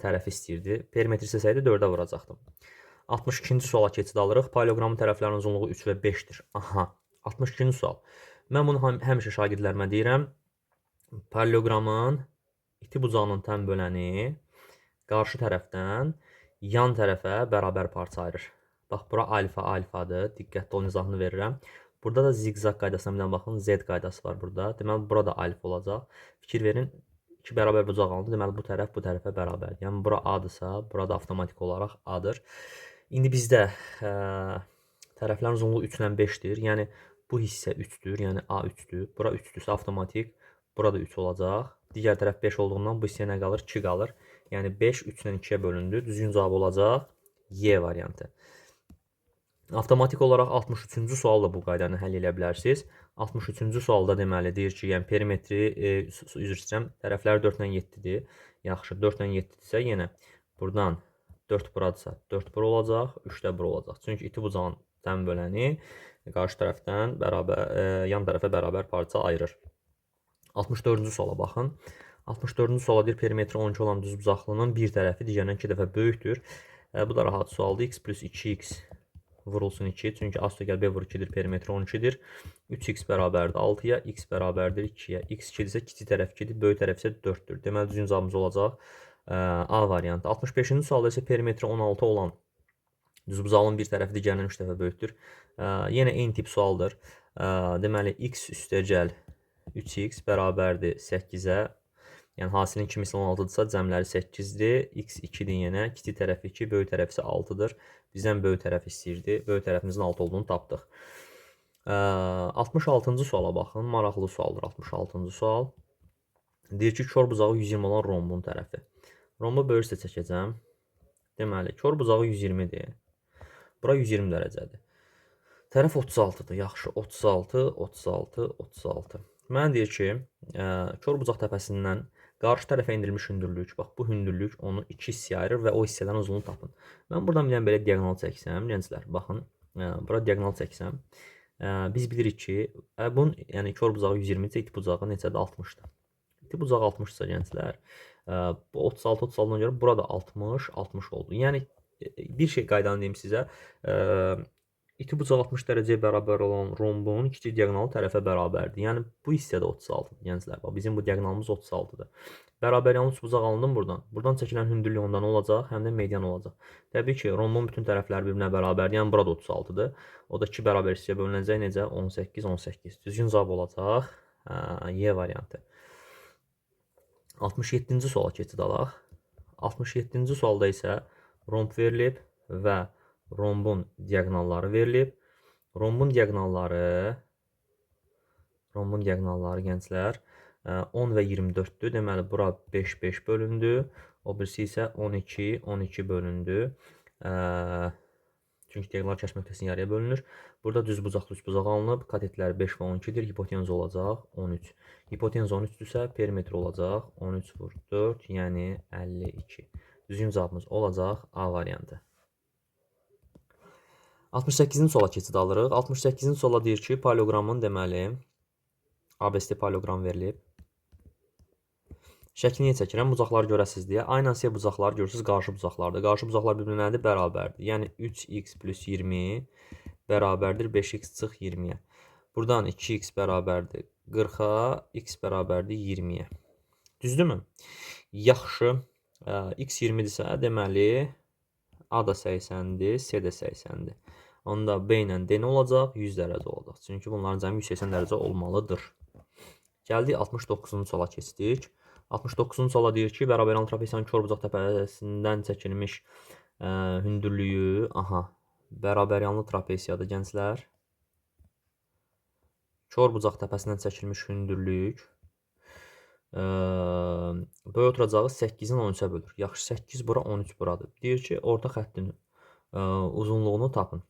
tərəfi istəyirdi. Perimetr istəsəydi 4-ə vuracaqdım. 62-ci suala keçid alırıq. Paralleloqramın tərəflərinin uzunluğu 3 və 5-dir. Aha, 62-ci sual. Mən bunu həmişə şagirdlərimə deyirəm. Paralleloqramın iti bucağının təm böləni qarşı tərəfdən yan tərəfə bərabər parça ayırır. Bax, bura alfa alfadır. Diqqətli olun, izahını verirəm. Burada da ziqzaq qaydasına bir dənə baxın. Z qaydası var burada. Deməli, burada alfa olacaq. Fikir verin, iki bərabər bucaq alındı. Deməli, bu tərəf bu tərəfə bərabərdir. Yəni, bura A-dırsa, burada avtomatik olaraq A-dır. İndi bizdə tərəflərin uzunluğu 3 ilə 5-dir. Yəni, bu hissə 3-dür. Yəni, A 3-dür. Bura 3-dürsə avtomatik burada 3 olacaq. Digər tərəf 5 olduğundan bu hissəyə nə qalır? 2 qalır. Yəni 5 3 ilə 2-yə bölündü. Düzgün cavab olacaq Y variantı. Avtomatik olaraq 63-cü sual da bu qaydanı həll edə bilərsiniz. 63-cü sualda deməli deyir ki, yəni perimetri, üzr istəyirəm, tərəfləri 4 ilə 7-dir. Yaxşı, 4 ilə 7-dirsə yenə buradan 4 buradırsa 4 bura olacaq, 3 də bura olacaq. Çünki iti bucağın təm böləni qarşı tərəfdən bərabər, yan tərəfə bərabər parça ayırır. 64-cü suala baxın. 64-cü suala deyir, perimetri 12 olan düzbucaqlının bir tərəfi digərindən 2 dəfə böyükdür. Bu da rahat sualdır. X plus 2x vurulsun 2. Çünki A üstəgəl B vur 2-dir, perimetri 12-dir. 3x bərabərdir 6-ya, x bərabərdir 2-yə. X 2-dirsə kiçik tərəf 2-dir, böyük tərəf isə 4-dür. Deməli, düzgün cavabımız olacaq A variantı. 65-ci sualda isə perimetri 16 olan düzbucaqlının bir tərəfi digərindən 3 dəfə böyükdür. Yenə eyni tip sualdır. Deməli, x üstəgəl 3x bərabərdir 8-ə. Yəni, hasilin 2 misli 16-dırsa, cəmləri 8-dir. X 2-dir yenə. Kiçik tərəfi 2, böyük tərəfi isə 6-dır. Bizdən böyük tərəf istəyirdi. Böyük tərəfimizin 6 olduğunu tapdıq. 66-cı suala baxın. Maraqlı sualdır 66-cı sual. Deyir ki, kor bucağı 120 olan rombun tərəfi. Rombu böyük hissə çəkəcəm. Deməli, kor bucağı 120-dir. Bura 120 dərəcədir. Tərəf 36-dır. Yaxşı, 36, 36, 36. Mənə deyir ki, kor bucaq təpəsindən qarşı tərəfə endirilmiş hündürlük. Bax, bu hündürlük onu 2 hissəyə ayırır və o hissələrin uzunluğunu tapın. Mən buradan bir dənə belə diaqonal çəksəm, gənclər, baxın, bura diaqonal çəksəm, biz bilirik ki, bunun, yəni kor bucağı 120 isə iti bucağı neçədir? 60-dır. İti bucağı 60-dırsa gənclər, bu 36, 36-dan görə burada 60, 60 oldu. Yəni, bir şey qaydanı deyim sizə, iti bucağı 60 dərəcəyə bərabər olan rombun kiçik diaqonalı tərəfə bərabərdir. Yəni, bu hissədə 36-dır gənclər. Bax, bizim bu diaqonalımız 36-dır. Bərabər yanlı üçbucaq alındım buradan. Buradan çəkilən hündürlük ondan olacaq, həm də median olacaq. Təbii ki, rombun bütün tərəfləri bir-birinə bərabərdir. Yəni, burada 36-dır. O da 2 bərabər hissəyə bölünəcək. Necə? 18, 18. Düzgün cavab olacaq. Y variantı. 67-ci suala keçid alaq. 67-ci sualda isə romb verilib və rombun diaqonalları verilib. Rombun diaqonalları gənclər 10 və 24-dür. Deməli, bura 5, 5 bölündü. O birisi isə 12, 12 bölündü. Çünki diaqonal kəsmə nöqtəsinin yarıya bölünür. Burada düz bucaqlı üçbucaq alınıb. Katetləri 5 və 12-dir. Hipotenuz olacaq 13. Hipotenuz 13-dürsə perimetr olacaq 13 vur 4, yəni 52. Düzgün cavabımız olacaq A variantı. 68-ci suala keçid alırıq. 68-ci suala deyir ki, paralleloqramın deməli ABCD paralleloqram verilib. Şəkli niyə çəkirəm? Bucaqları görəsiniz deyə. Aynən sizə bucaqları görürsünüz, qarşı bucaqlardır. Qarşı bucaqlar bir-birinə nədir? Bərabərdir. Yəni 3x plus 20 bərabərdir 5x çıx 20-yə. Buradan 2x bərabərdir 40-a, x bərabərdir 20-yə. Düzdürmü? Yaxşı. X 20-dirsə, deməli, A da 80-dir, C də 80-dir. Onda B ilə D nə olacaq? 100 dərəcə olacaq. Çünki bunların cəmi 180 dərəcə olmalıdır. Gəldik 69-cu suala keçdik. 69-cu suala deyir ki, bərabəryanlı trapesiyanın kor bucaq təpəsindən çəkilmiş hündürlüyü, aha, bərabəryanlı trapesiyadır gənclər. Kor bucaq təpəsindən çəkilmiş hündürlük böyük oturacağı 8-in 13-ə bölür. Yaxşı, 8 bura, 13 buradır. Deyir ki, orta xəttin uzunluğunu tapın.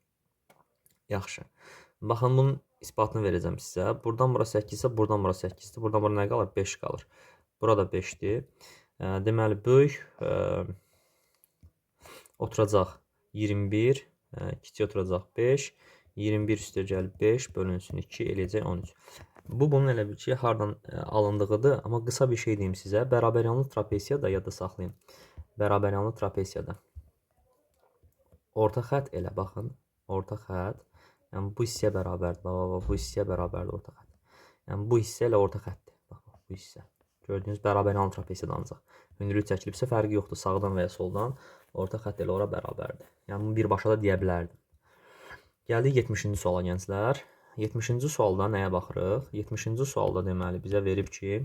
Yaxşı. Baxın, bunun isbatını verəcəm sizə. Buradan bura 8 isə, buradan bura 8-dir. Buradan bura nə qalır? 5 qalır. Burada 5-dir. Deməli, böyük oturacaq 21, kiçik oturacaq 5. 21 üstə gəlib 5 bölünsün 2 eləyəcək 13. Bu, bunun elə bir ki, hardan alındığıdır. Amma qısa bir şey deyim sizə. Bərabəryanlı trapesiyada yadda saxlayın. Bərabəryanlı trapesiyada. Orta xətt elə, baxın. Orta xətt. Yəni, bu hissəyə bərabərdir. Bax, bax, bu hissəyə bərabərdir orta xətt. Yəni, bu hissə elə orta xəttdir. Bax, bax, bu hissə. Gördüyünüz bərabəryanlı trapesiyada ancaq. Hündürlük çəkilibsə fərqi yoxdur. Sağdan və ya soldan. Orta xətt elə ora bərabərdir. Yəni, bunu birbaşa da deyə bilərdim. Gəldik 70-ci suala gənclər. 70-ci sualda nəyə baxırıq? 70-ci sualda deməli bizə verib ki,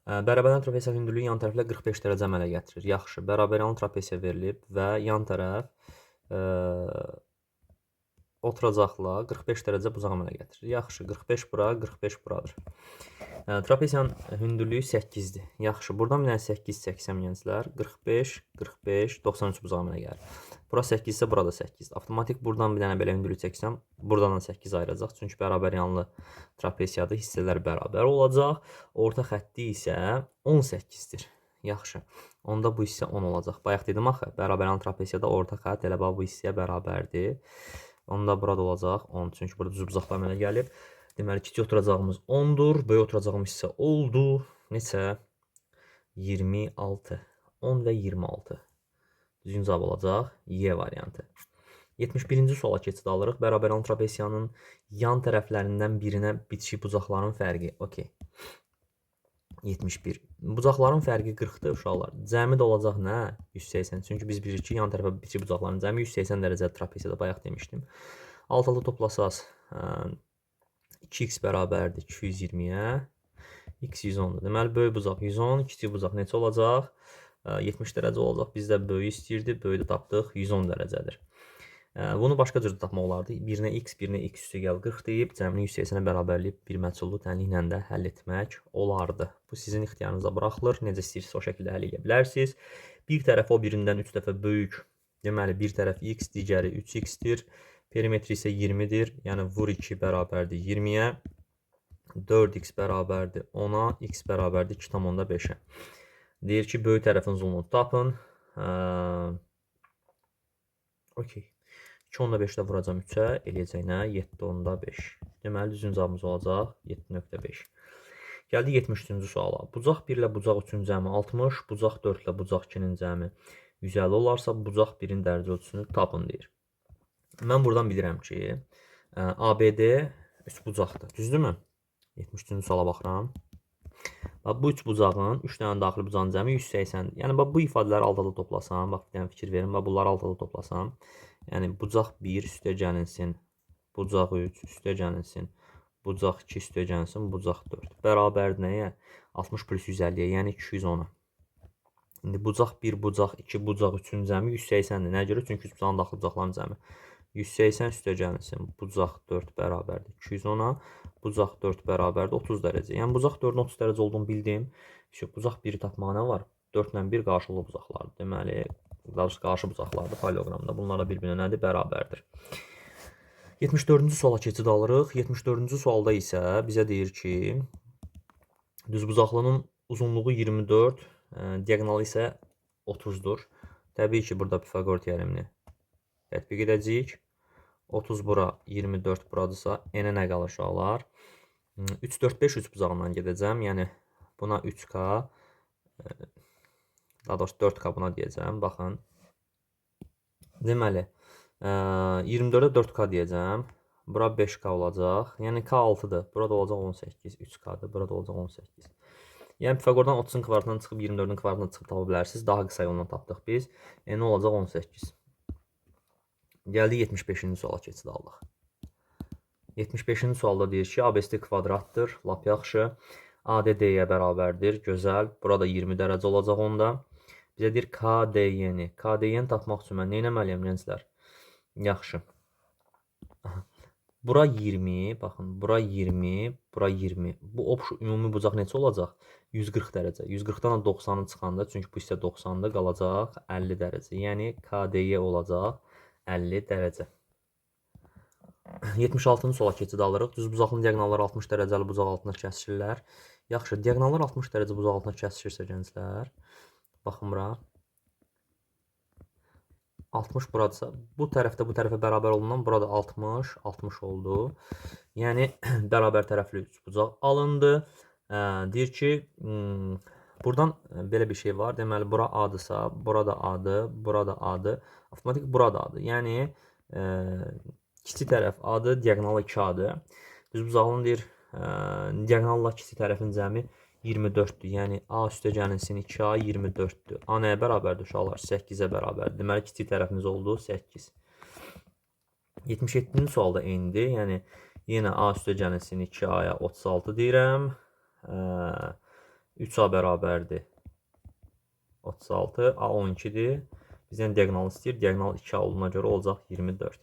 bərabəryanlı trapesiya hündürlüyü yan tərəflə 45 dərəcə əmələ gətirir. Yaxşı, bərabəryanlı trapesiya verilib və yan tərəf oturacaqla 45 dərəcə bucaq əmələ gətirir. Yaxşı, 45 bura, 45 buradır. Trapesiyanın hündürlüyü 8-dir. Yaxşı, buradan bir dənə 8 çəksəm gənclər, 45, 45, 93 bucaq əmələ gəlir. Bura 8 isə burada 8-dir. Avtomatik buradan bir dənə belə hündürlük çəksəm, buradan da 8 ayıracaq. Çünki bərabəryanlı trapesiyadır, hissələr bərabər olacaq. Orta xətti isə 18-dir. Yaxşı, onda bu hissə 10 olacaq. Bayaq dedim axı, bərabəryanlı trapesiyada orta xətt elə bax bu hissəyə bərabərdir. Onda burada olacaq 10. Çünki burada düz bucaqlar əmələ gəlib. Deməli, kiçik oturacağımız 10-dur. Böyük oturacağımız hissə oldu. Neçə? 26. 10 və 26. Düzgün cavab olacaq Y variantı. 71-ci suala keçid alırıq. Bərabəryanlı trapesiyanın yan tərəflərindən birinə bitişik bucaqların fərqi. Okey. 71. Bucaqların fərqi 40-dır uşaqlar. Cəmi də olacaq nə? 180. Çünki biz bilirik ki, yan tərəfə bitişik bucaqların cəmi 180 dərəcə trapesiyada bayaq demişdim. Alt-alta toplasaz 2x bərabərdir 220-yə. X 110-dur. Deməli, böyük bucaq 110, kiçik bucaq neçə olacaq? 70 dərəcə olacaq. Biz də böyüyü istəyirdik. Böyüyü də tapdıq. 110 dərəcədir. Bunu başqa cür də tapmaq olardı. Birinə x, birinə x üstə gəl 40 deyib, cəmini 180-ə bərabərləyib bir məhsullu tənliklə də həll etmək olardı. Bu sizin ixtiyarınıza buraxılır. Necə istəyirsiniz o şəkildə həll edə bilərsiniz. Bir tərəf o birindən 3 dəfə böyük. Deməli, bir tərəf x, digəri 3x-dir. Perimetri isə 20-dir. Yəni, vur 2 bərabərdir 20-yə. 4x bərabərdir 10-a, x bərabərdir 2,5-ə. Deyir ki, böyük tərəfin uzunluğunu tapın. Okey. 2,5-də vuracam 3-ə, eləyəcək nə? 7,5. Deməli, düzgün cavabımız olacaq 7,5. Gəldik 73-cü suala. Bucaq 1 ilə bucaq 3-ün cəmi 60, bucaq 4 ilə bucaq 2-nin cəmi 150 olarsa, bucaq 1-in dərəcə ölçüsünü tapın deyir. Mən buradan bilirəm ki, ABD 3 bucaqdır. Düzdürmü? 73-cü suala baxıram. Bax, bu 3 bucağın, 3 dənə daxili bucağın cəmi 180. Yəni, bax, bu ifadələri alt-alta toplasam, bax, bir dənə fikir verin, bax, bunları alt-alta toplasam, yəni, bucaq 1 üstə gəlinsin, bucaq 3 üstə gəlinsin, bucaq 2 üstə gəlinsin, bucaq 4. Bərabərdir nəyə? 60 plus 150-yə, yəni 210-a. İndi bucaq 1, bucaq 2, bucaq 3-ün cəmi 180-dir. Nəyə görə? Çünki 3 bucağın daxili bucaqların cəmi. 180 üstə gəlinsin, bucaq 4 bərabərdir 210-a, bucaq 4 bərabərdir 30 dərəcə. Yəni, bucaq 4-ün 30 dərəcə olduğunu bildim. Şu, bucaq 1-i tapmağa nə var? 4 ilə 1 qarşılıqlı bucaqlardır. Deməli, qarşı bucaqlardır paralleloqramda. Bunlar da bir-birinə nədir? Bərabərdir. 74-cü suala keçid alırıq. 74-cü sualda isə bizə deyir ki, düzbucaqlının uzunluğu 24, diaqonalı isə 30-dur. Təbii ki, burada Pifaqor teoremini tətbiq edəcəyik. 30 bura, 24 buradırsa, n-ə nə qalır uşaqlar? 3, 4, 5 3 bucağından gedəcəm. Yəni, buna 3K, daha doğrusu 4K buna deyəcəm. Baxın. Deməli, 24-ə 4K deyəcəm. Bura 5K olacaq. Yəni, K 6-dır. Burada olacaq 18. 3K-dır. Burada olacaq 18. Yəni Pifaqordan 30-un kvadratından çıxıb 24-ün kvadratından çıxıb tapa bilərsiniz. Daha qısa yolla tapdıq biz. N olacaq 18. Gəldik 75-ci suala keçid aldıq. 75-ci sualda deyir ki, ABCD kvadratdır. Lap yaxşı. AD D-yə bərabərdir. Gözəl. Burada 20 dərəcə olacaq onda. Bizə deyir KDY-ni. KDY-ni tapmaq üçün mən nə etməliyəm gənclər? Yaxşı. Aha. Bura 20, baxın, bura 20, bura 20. Bu opşu ümumi bucaq neçə olacaq? 140 dərəcə. 140-dan da 90-ı çıxanda, çünki bu hissə 90-da qalacaq 50 dərəcə. Yəni KDY olacaq 50 dərəcə. 76-cı suala keçid alırıq. Düzbucaqlı diaqonallar 60 dərəcəli bucaq altında kəsişirlər. Yaxşı, diaqonallar 60 dərəcə bucaq altında kəsişirsə gənclər, baxın bura. 60 buradırsa, bu tərəfdə bu tərəfə bərabər olduğundan burada 60, 60 oldu. Yəni bərabər tərəfli üçbucaq alındı. Deyir ki, buradan belə bir şey var. Deməli, bura A-dırsa, burada A-dır, burada A-dır. Avtomatik burada A-dır. Yəni kiçik tərəf A-dır, diaqonalı 2A-dır. Düzbucaqlının deyir, diaqonalla kiçik tərəfin cəmi 24-dür. Yəni A üstə gəlinsin 2A 24-dür. A nəyə bərabərdir uşaqlar? 8-ə bərabərdir. Deməli kiçik tərəfimiz oldu 8. 77-ci sualda eynidir. Yəni yenə A üstə gəlinsin 2A-ya 36 deyirəm. 3A bərabərdir 36, A 12-dir. Bizdən diaqonalı istəyir. Diaqonal 2A olduğuna görə olacaq 24.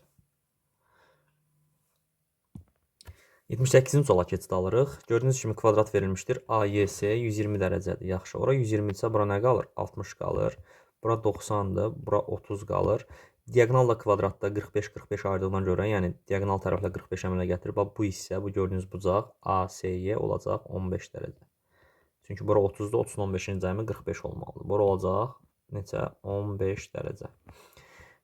78-ci suala keçid alırıq. Gördüyünüz kimi kvadrat verilmişdir. AYS 120 dərəcədir. Yaxşı, ora 120 isə bura nə qalır? 60 qalır. Bura 90-dır, bura 30 qalır. Diaqonalla kvadratda 45-45 ayırdığına görə, yəni diaqonal tərəflə 45 əmələ gətirir. Bax, bu hissə, bu gördüyünüz bucaq ASY olacaq 15 dərəcə. Çünki bura 30-dur, 30-un 15-in cəmi 45 olmalıdır. Bura olacaq neçə? 15 dərəcə.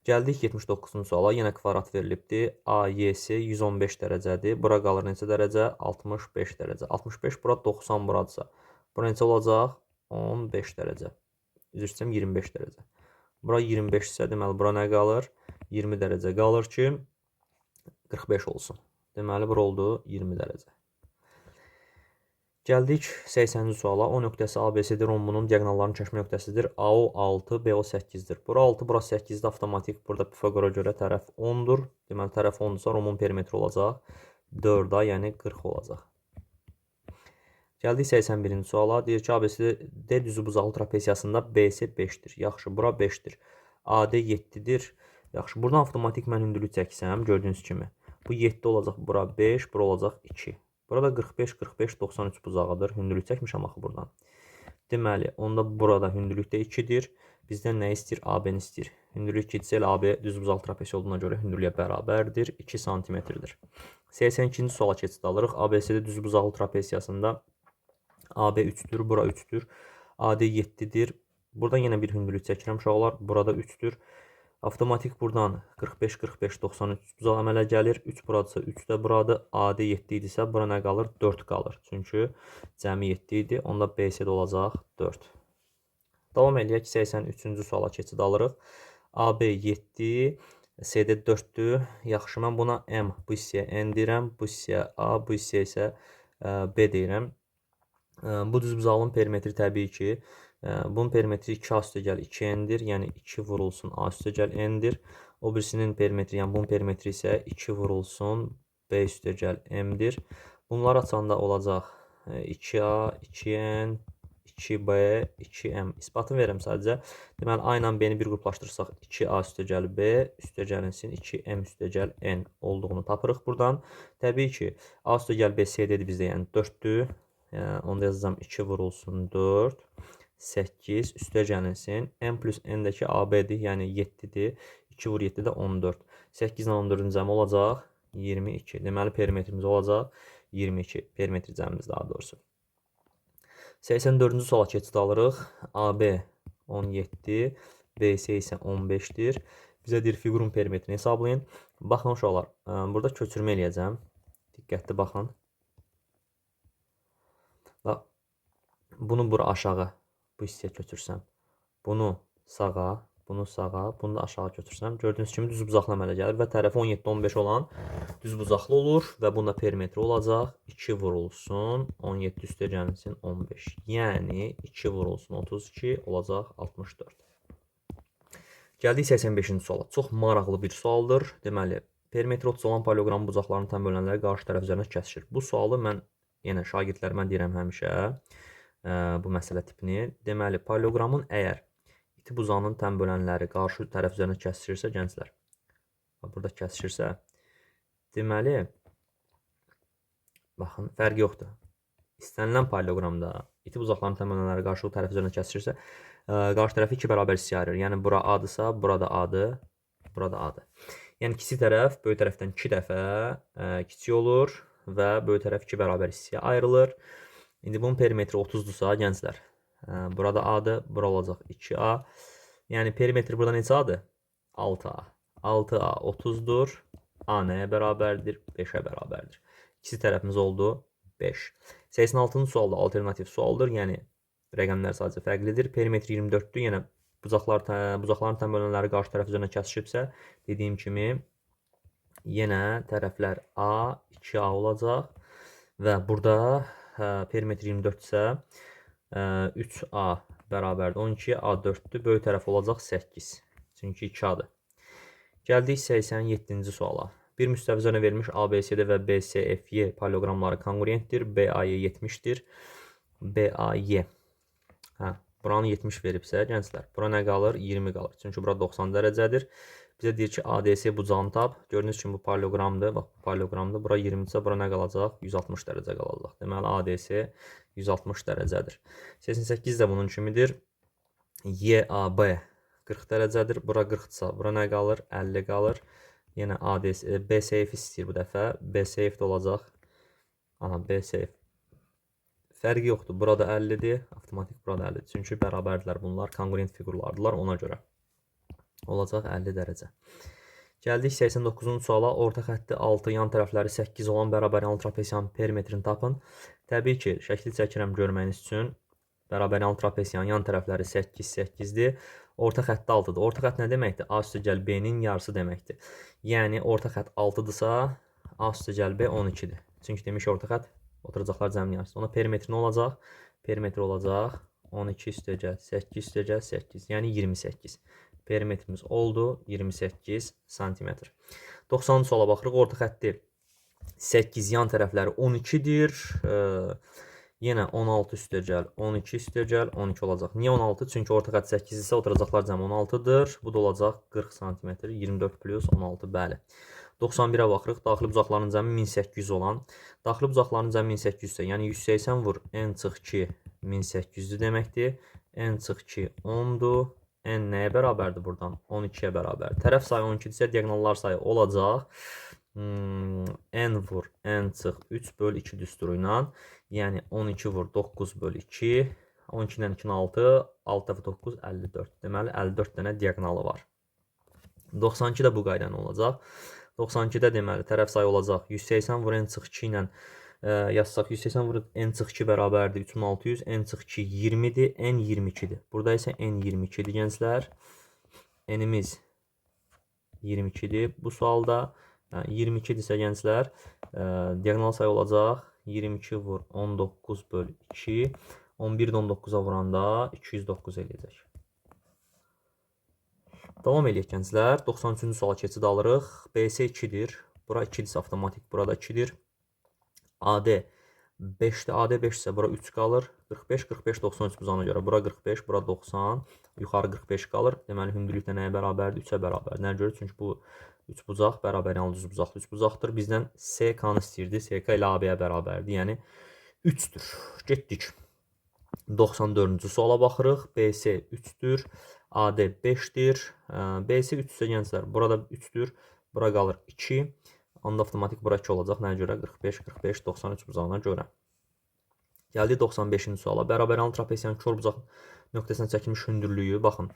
Gəldik 79-cu suala. Yenə kvadrat verilibdir. AYS 115 dərəcədir. Bura qalır neçə dərəcə? 65 dərəcə. 65 bura 90 buradırsa. Bura neçə olacaq? 15 dərəcə. Üzr istəyirəm, 25 dərəcə. Bura 25 isə deməli bura nə qalır? 20 dərəcə qalır ki 45 olsun. Deməli bura oldu 20 dərəcə. Gəldik 80-ci suala. O nöqtəsi ABCD rombunun diaqonallarının kəşmə nöqtəsidir. AO 6, BO 8-dir. Bura 6, bura 8-dir. Avtomatik burada Pifaqora görə tərəf 10-dur. Deməli tərəf 10-dursa rombun perimetri olacaq 4A, yəni 40 olacaq. Gəldik 81-ci suala. Deyir ki, ABCD düzbucaqlı trapesiyasında BC 5-dir. Yaxşı, bura 5-dir. AD 7-dir. Yaxşı, buradan avtomatik mən hündürlük çəksəm, gördüyünüz kimi. Bu 7 olacaq, bura 5, bura olacaq 2. Burada 45, 45, 93 bucağıdır. Hündürlük çəkmişəm axı buradan. Deməli, onda burada hündürlükdə 2-dir. Bizdən nə istəyir? AB-ni istəyir. Hündürlük 2-dirsə, elə AB düzbucaqlı trapesiya olduğuna görə hündürlüyə bərabərdir. 2 santimetrdir. 82-ci suala keçid alırıq. ABCD düzbucaqlı trapesiyasında AB 3-dür, bura 3-dür. AD 7-dir. Buradan yenə bir hündürlük çəkirəm uşaqlar. Burada 3-dür. Avtomatik buradan 45, 45, 93 bucaq əmələ gəlir. 3 buradırsa 3 də buradır. AD 7 idisə bura nə qalır? 4 qalır. Çünki cəmi 7 idi. Onda BC də olacaq 4. Davam eləyək. 83-cü suala keçid alırıq. AB 7, CD 4-dür. Yaxşı, mən buna M, bu hissəyə N deyirəm, bu hissəyə A, bu hissəyə isə B deyirəm. Bu düzbucaqlının perimetri təbii ki, bunun perimetri 2A üstə gəl 2N-dir. Yəni 2 vurulsun A üstə gəl N-dir. O birisinin perimetri, yəni bunun perimetri isə 2 vurulsun B üstə gəl M-dir. Bunlar açanda olacaq 2A, 2N, 2B, 2M. İsbatını verirəm sadəcə. Deməli, A ilə B-ni bir qruplaşdırsaq 2A üstə gəl B, üstə gəlinsin 2M üstə gəl N olduğunu tapırıq buradan. Təbii ki, A üstə gəl B C-dir bizdə, yəni 4-dür. Yəni, onda yazacağam 2 vurulsun 4, 8 üstə gəlinsin. M plus N-dəki AB-dir, yəni 7-dir. 2 vur 7 də 14. 8 ilə 14-ün cəmi olacaq 22. Deməli, perimetrimiz olacaq 22. Perimetr cəmimiz daha doğrusu. 84-cü suala keçid alırıq. AB 17, BC isə 15-dir. Bizə deyir figurun perimetrini hesablayın. Baxın uşaqlar, burada köçürmə eləyəcəm. Diqqətli baxın. Bax, bunu bura aşağı bu hissəyə köçürsəm, bunu sağa, bunu sağa, bunu da aşağı götürsəm, gördüyünüz kimi düzbucaqlı əmələ gəlir və tərəfi 17-15 olan düzbucaqlı olur və bunda perimetri olacaq 2 vurulsun 17 üstə gəlsin 15. Yəni 2 vurulsun 32 olacaq 64. Gəldik 85-ci suala. Çox maraqlı bir sualdır. Deməli, perimetri 30 olan paralleloqramın bucaqlarının tən bölənləri qarşı tərəf üzərinə kəsişir. Bu sualı mən yenə şagirdlərimə deyirəm həmişə bu məsələ tipini. Deməli, paralleloqramın əgər iti bucağının tən bölənləri qarşı tərəf üzərinə kəsişirsə, gənclər, burada kəsişirsə, deməli, baxın, fərqi yoxdur. İstənilən paralleloqramda iti bucaqların tən bölənləri qarşı tərəf üzərinə kəsişirsə, qarşı tərəfi 2 bərabər hissəyə ayırır. Yəni, bura A-dırsa, burada A-dır, burada A-dır. Yəni, kiçik tərəf böyük tərəfdən 2 dəfə kiçik olur və böyük tərəf 2 bərabər hissəyə ayrılır. İndi bunun perimetri 30-dursa, gənclər, burada A-dır, bura olacaq 2A. Yəni, perimetr burada neçə A-dır? 6A. 6A 30-dur. A nəyə bərabərdir? 5-ə bərabərdir. İkisi tərəfimiz oldu 5. 86-cı sual da alternativ sualdır. Yəni, rəqəmlər sadəcə fərqlidir. Perimetr 24-dür. Yəni, bucaqların tən bölənləri qarşı tərəf üzərinə kəsişibsə, dediyim kimi, yenə tərəflər A, 2A olacaq. Və burada perimetr 24 isə 3A bərabərdir 12, A 4-dür. Böyük tərəf olacaq 8. Çünki 2A-dır. Gəldik 87-ci suala. Bir müstəvi üzərinə verilmiş ABCD və BCFY paralleloqramları konqruentdir. BAY 70-dir. BAY. Hə, buranı 70 veribsə, gənclər, bura nə qalır? 20 qalır. Çünki bura 90 dərəcədir. Bizə deyir ki, ADC bucağını tap. Gördüyünüz kimi bu paralleloqramdır. Bax, bu paralleloqramdır. Bura 20 isə bura nə qalacaq? 160 dərəcə qalacaq. Deməli, ADC 160 dərəcədir. 88 də bunun kimidir. YAB 40 dərəcədir. Bura 40-dırsa, bura nə qalır? 50 qalır. Yenə ADC, BCF istəyir bu dəfə. BCF də olacaq. Aha, BCF. Fərqi yoxdur. Burada 50-dir. Avtomatik burada 50-dir. Çünki bərabərdirlər bunlar. Konqruent fiqurlardılar ona görə. Olacaq 50 dərəcə. Gəldik 89-cu suala. Orta xətti 6, yan tərəfləri 8 olan bərabəryanlı trapesiyanın perimetrini tapın. Təbii ki, şəkli çəkirəm görməyiniz üçün. Bərabəryanlı trapesiyanın yan tərəfləri 8, 8-dir. Orta xətti 6-dır. Orta xətt nə deməkdir? A üstəgəl B-nin yarısı deməkdir. Yəni, orta xətt 6-dırsa, A üstəgəl B 12-dir. Çünki demiş orta xətt oturacaqlar cəminin yarısı. Ona perimetri nə olacaq? Perimetri olacaq 12 üstəgəl 8 üstəgəl 8, yəni 28. Perimetrimiz oldu 28 santimetr. 90-cı suala baxırıq. Orta xətti 8, yan tərəfləri 12-dir. Yenə 16 üstəgəl 12 üstəgəl 12 olacaq. Niyə 16? Çünki orta xətt 8 isə oturacaqlar cəmi 16-dır. Bu da olacaq 40 santimetr. 24 plus 16, bəli. 91-ə baxırıq. Daxili bucaqların cəmi 1800 olan. Daxili bucaqların cəmi 1800 isə, yəni 180 vur n çıx 2 1800-dür deməkdir. N çıx 2 10-dur. N nəyə bərabərdir buradan? 12-yə bərabər. Tərəf sayı 12-dirsə, diaqonallar sayı olacaq. N vur N çıx 3 böl 2 düsturu ilə. Yəni 12 vur 9 böl 2. 12 ilə 2-nin 6, 6 dəfə 9, 54. Deməli, 54 dənə diaqonalı var. 92 də bu qaydanı olacaq. 92-də deməli, tərəf sayı olacaq. 180 vur N çıx 2 ilə yazsaq, 180 vur N çıx 2 bərabərdir 3600, N çıx 2 20-dir, N 22-dir. Burada isə N 22-dir gənclər. N-imiz 22-dir. Bu sualda 22-dirsə gənclər, diaqonal sayı olacaq. 22 vur 19 böl 2. 11-də 19-a vuranda 209 eləyəcək. Davam eləyək gənclər. 93-cü suala keçid alırıq. BC 2-dir. Bura 2-dirsə avtomatik burada 2-dir. AD 5-dir. AD 5 isə bura 3 qalır. 45, 45, 93 bucağına görə. Bura 45, bura 90. Yuxarı 45 qalır. Deməli, hündürlük də nəyə bərabərdir? 3-ə bərabərdir. Nəyə görə? Çünki bu 3 bucaq bərabər yanlı düz bucaqlı 3 bucaqdır. Bizdən SK-nı istəyirdi. SK ilə AB-yə bərabərdir. Yəni 3-dür. Getdik. 94-cü suala baxırıq. BC 3-dür. AD 5-dir. BC 3 isə gənclər, burada 3-dür. Bura qalır 2. Onda avtomatik bura 2 olacaq. Nəyə görə? 45, 45, 93 bucağına görə. Gəldik 95-ci suala. Bərabəryanlı trapesiyanın kor bucaq nöqtəsinə çəkilmiş hündürlüyü. Baxın,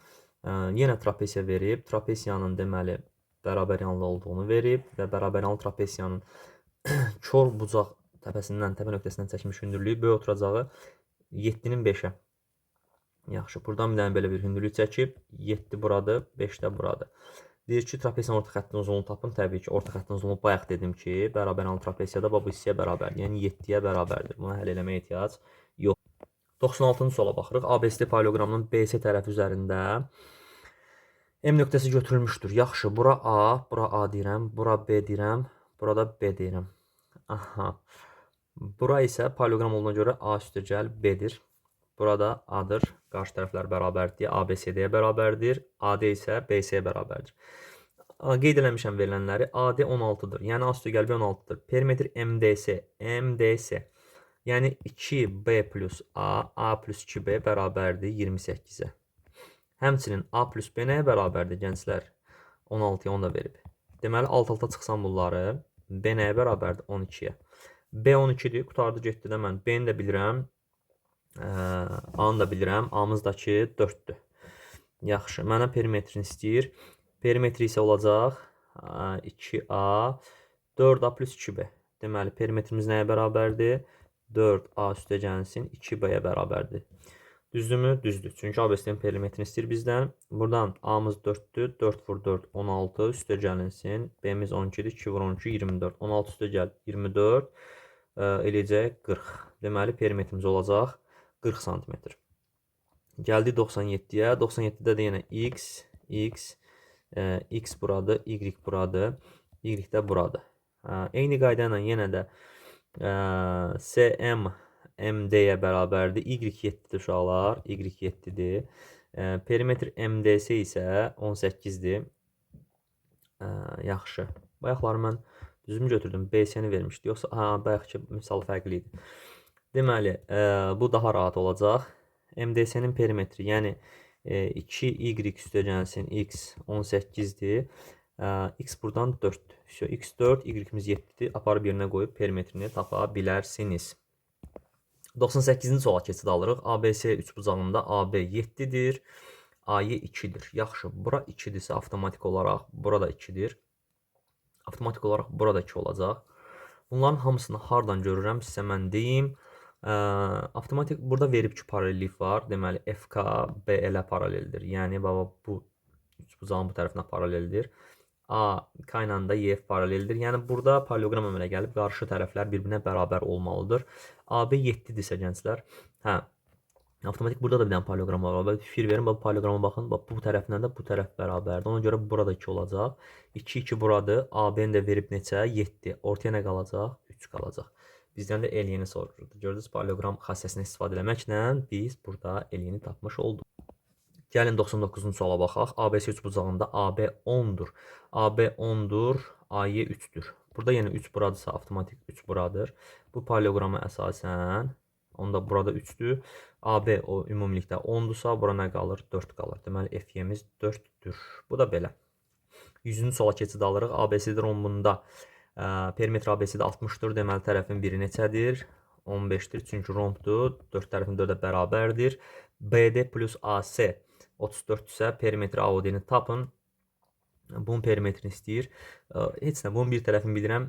yenə trapesiya verib. Trapesiyanın deməli bərabəryanlı olduğunu verib və bərabəryanlı trapesiyanın kor bucaq təpəsindən, təpə nöqtəsindən çəkilmiş hündürlüyü böyük oturacağı 7-nin 5-ə. Yaxşı, buradan bir dənə belə bir hündürlük çəkib. 7 buradır, 5 də buradır. Deyir ki, trapesiyanın orta xəttinin uzunluğunu tapın. Təbii ki, orta xəttin uzunluğu bayaq dedim ki, bərabər trapesiyada bax bu hissəyə bərabərdir. Yəni 7-yə bərabərdir. Buna həll eləməyə ehtiyac yox. 96-cı suala baxırıq. ABCD paralleloqramının BC tərəfi üzərində M nöqtəsi götürülmüşdür. Yaxşı, bura A, bura A deyirəm, bura B deyirəm, burada B deyirəm. Aha. Bura isə paralleloqram olduğuna görə A üstəgəl B-dir. Burada A-dır. Qarşı tərəflər bərabərdir. ABCD-yə bərabərdir. AD isə BC-yə bərabərdir. Qeyd eləmişəm verilənləri. AD 16-dır. Yəni A üstəgəl B 16-dır. Perimetr MDS. MDS. Yəni 2B plus A, A plus 2B bərabərdir 28-ə. Həmçinin A plus B nəyə bərabərdir gənclər? 16-ya 10 da verib. Deməli, alt-alta çıxsam bunları, B nəyə bərabərdir? 12-yə. B 12-dir, qurtardı getdi də mən. B-ni də bilirəm, A-nı da bilirəm. A-mızdakı 4-dür. Yaxşı, mənə perimetrini istəyir. Perimetri isə olacaq 2A, 4A plus 2B. Deməli, perimetrimiz nəyə bərabərdir? 4A üstəgəlsin 2B-yə bərabərdir. Düzdürmü? Düzdür. Çünki ABC-nin perimetrini istəyir bizdən. Buradan A-mız 4-dür. 4 vur 4, 16 üstəgəlinsin. B-miz 12-dir. 2 vur 12, 24. 16 üstəgəl 24 eləyəcək 40. Deməli, perimetrimiz olacaq 40 sm. Gəldik 97-yə. 97-də də yenə X, X, X buradır, Y buradır, Y də buradır. Eyni qayda ilə yenə də SM MD-yə bərabərdir. Y 7-dir uşaqlar. Y 7-dir. Perimetr MDS isə 18-dir. Yaxşı. Bayaqları mən düzümü götürdüm. BC-ni vermişdi. Yoxsa ha, bayaqki misal fərqli idi. Deməli, bu daha rahat olacaq. MDS-nin perimetri, yəni 2y üstəgəlsin x 18-dir. X buradan 4-dür. Vso, x 4, y-imiz 7-dir. Aparıb yerinə qoyub perimetrini tapa bilərsiniz. 98-ci suala keçid alırıq. ABC üçbucağında AB 7-dir, AY 2-dir. Yaxşı, bura 2-dirsə avtomatik olaraq burada 2-dir. Avtomatik olaraq burada 2 olacaq. Bunların hamısını hardan görürəm sizə mən deyim. Avtomatik burada verib ki, paralellik var. Deməli, FK BL-ə paraleldir. Yəni, baba, bu üçbucağın bu tərəfinə paraleldir. A, K ilə də YF paraleldir. Yəni, burada paralleloqram əmələ gəlib, qarşı tərəflər bir-birinə bərabər olmalıdır. AB 7-dirsə gənclər, hə, avtomatik burada da bir dənə paralleloqram var. Bax, fikir verin, bax, paralleloqrama baxın. Bax, bu tərəflə də bu tərəf bərabərdir. Ona görə burada 2 olacaq. 2, 2 buradır. AB-ni də verib neçə? 7. Ortaya nə qalacaq? 3 qalacaq. Bizdən də LY-ni soruşurdu. Gördünüz, paralleloqram xassəsini istifadə eləməklə biz burada LY-ni tapmış olduq. Gəlin 99-cu suala baxaq. ABC üçbucağında AB 10-dur. AB 10-dur, AY 3-dür. Burada yenə 3 buradırsa avtomatik 3 buradır. Bu paralleloqrama əsasən onda burada 3-dür. AB o ümumilikdə 10-dursa bura nə qalır? 4 qalır. Deməli FY-miz 4-dür. Bu da belə. 100-cü suala keçid alırıq. ABCD rombunda perimetr ABCD 60-dır. Deməli tərəfin biri neçədir? 15-dir. Çünki rombdur. 4 tərəfin 4-ə bərabərdir. BD plus AC 34-dürsə perimetr AOD-ni tapın. Bunun perimetrini istəyir. Heç nə, bunun bir tərəfini bilirəm.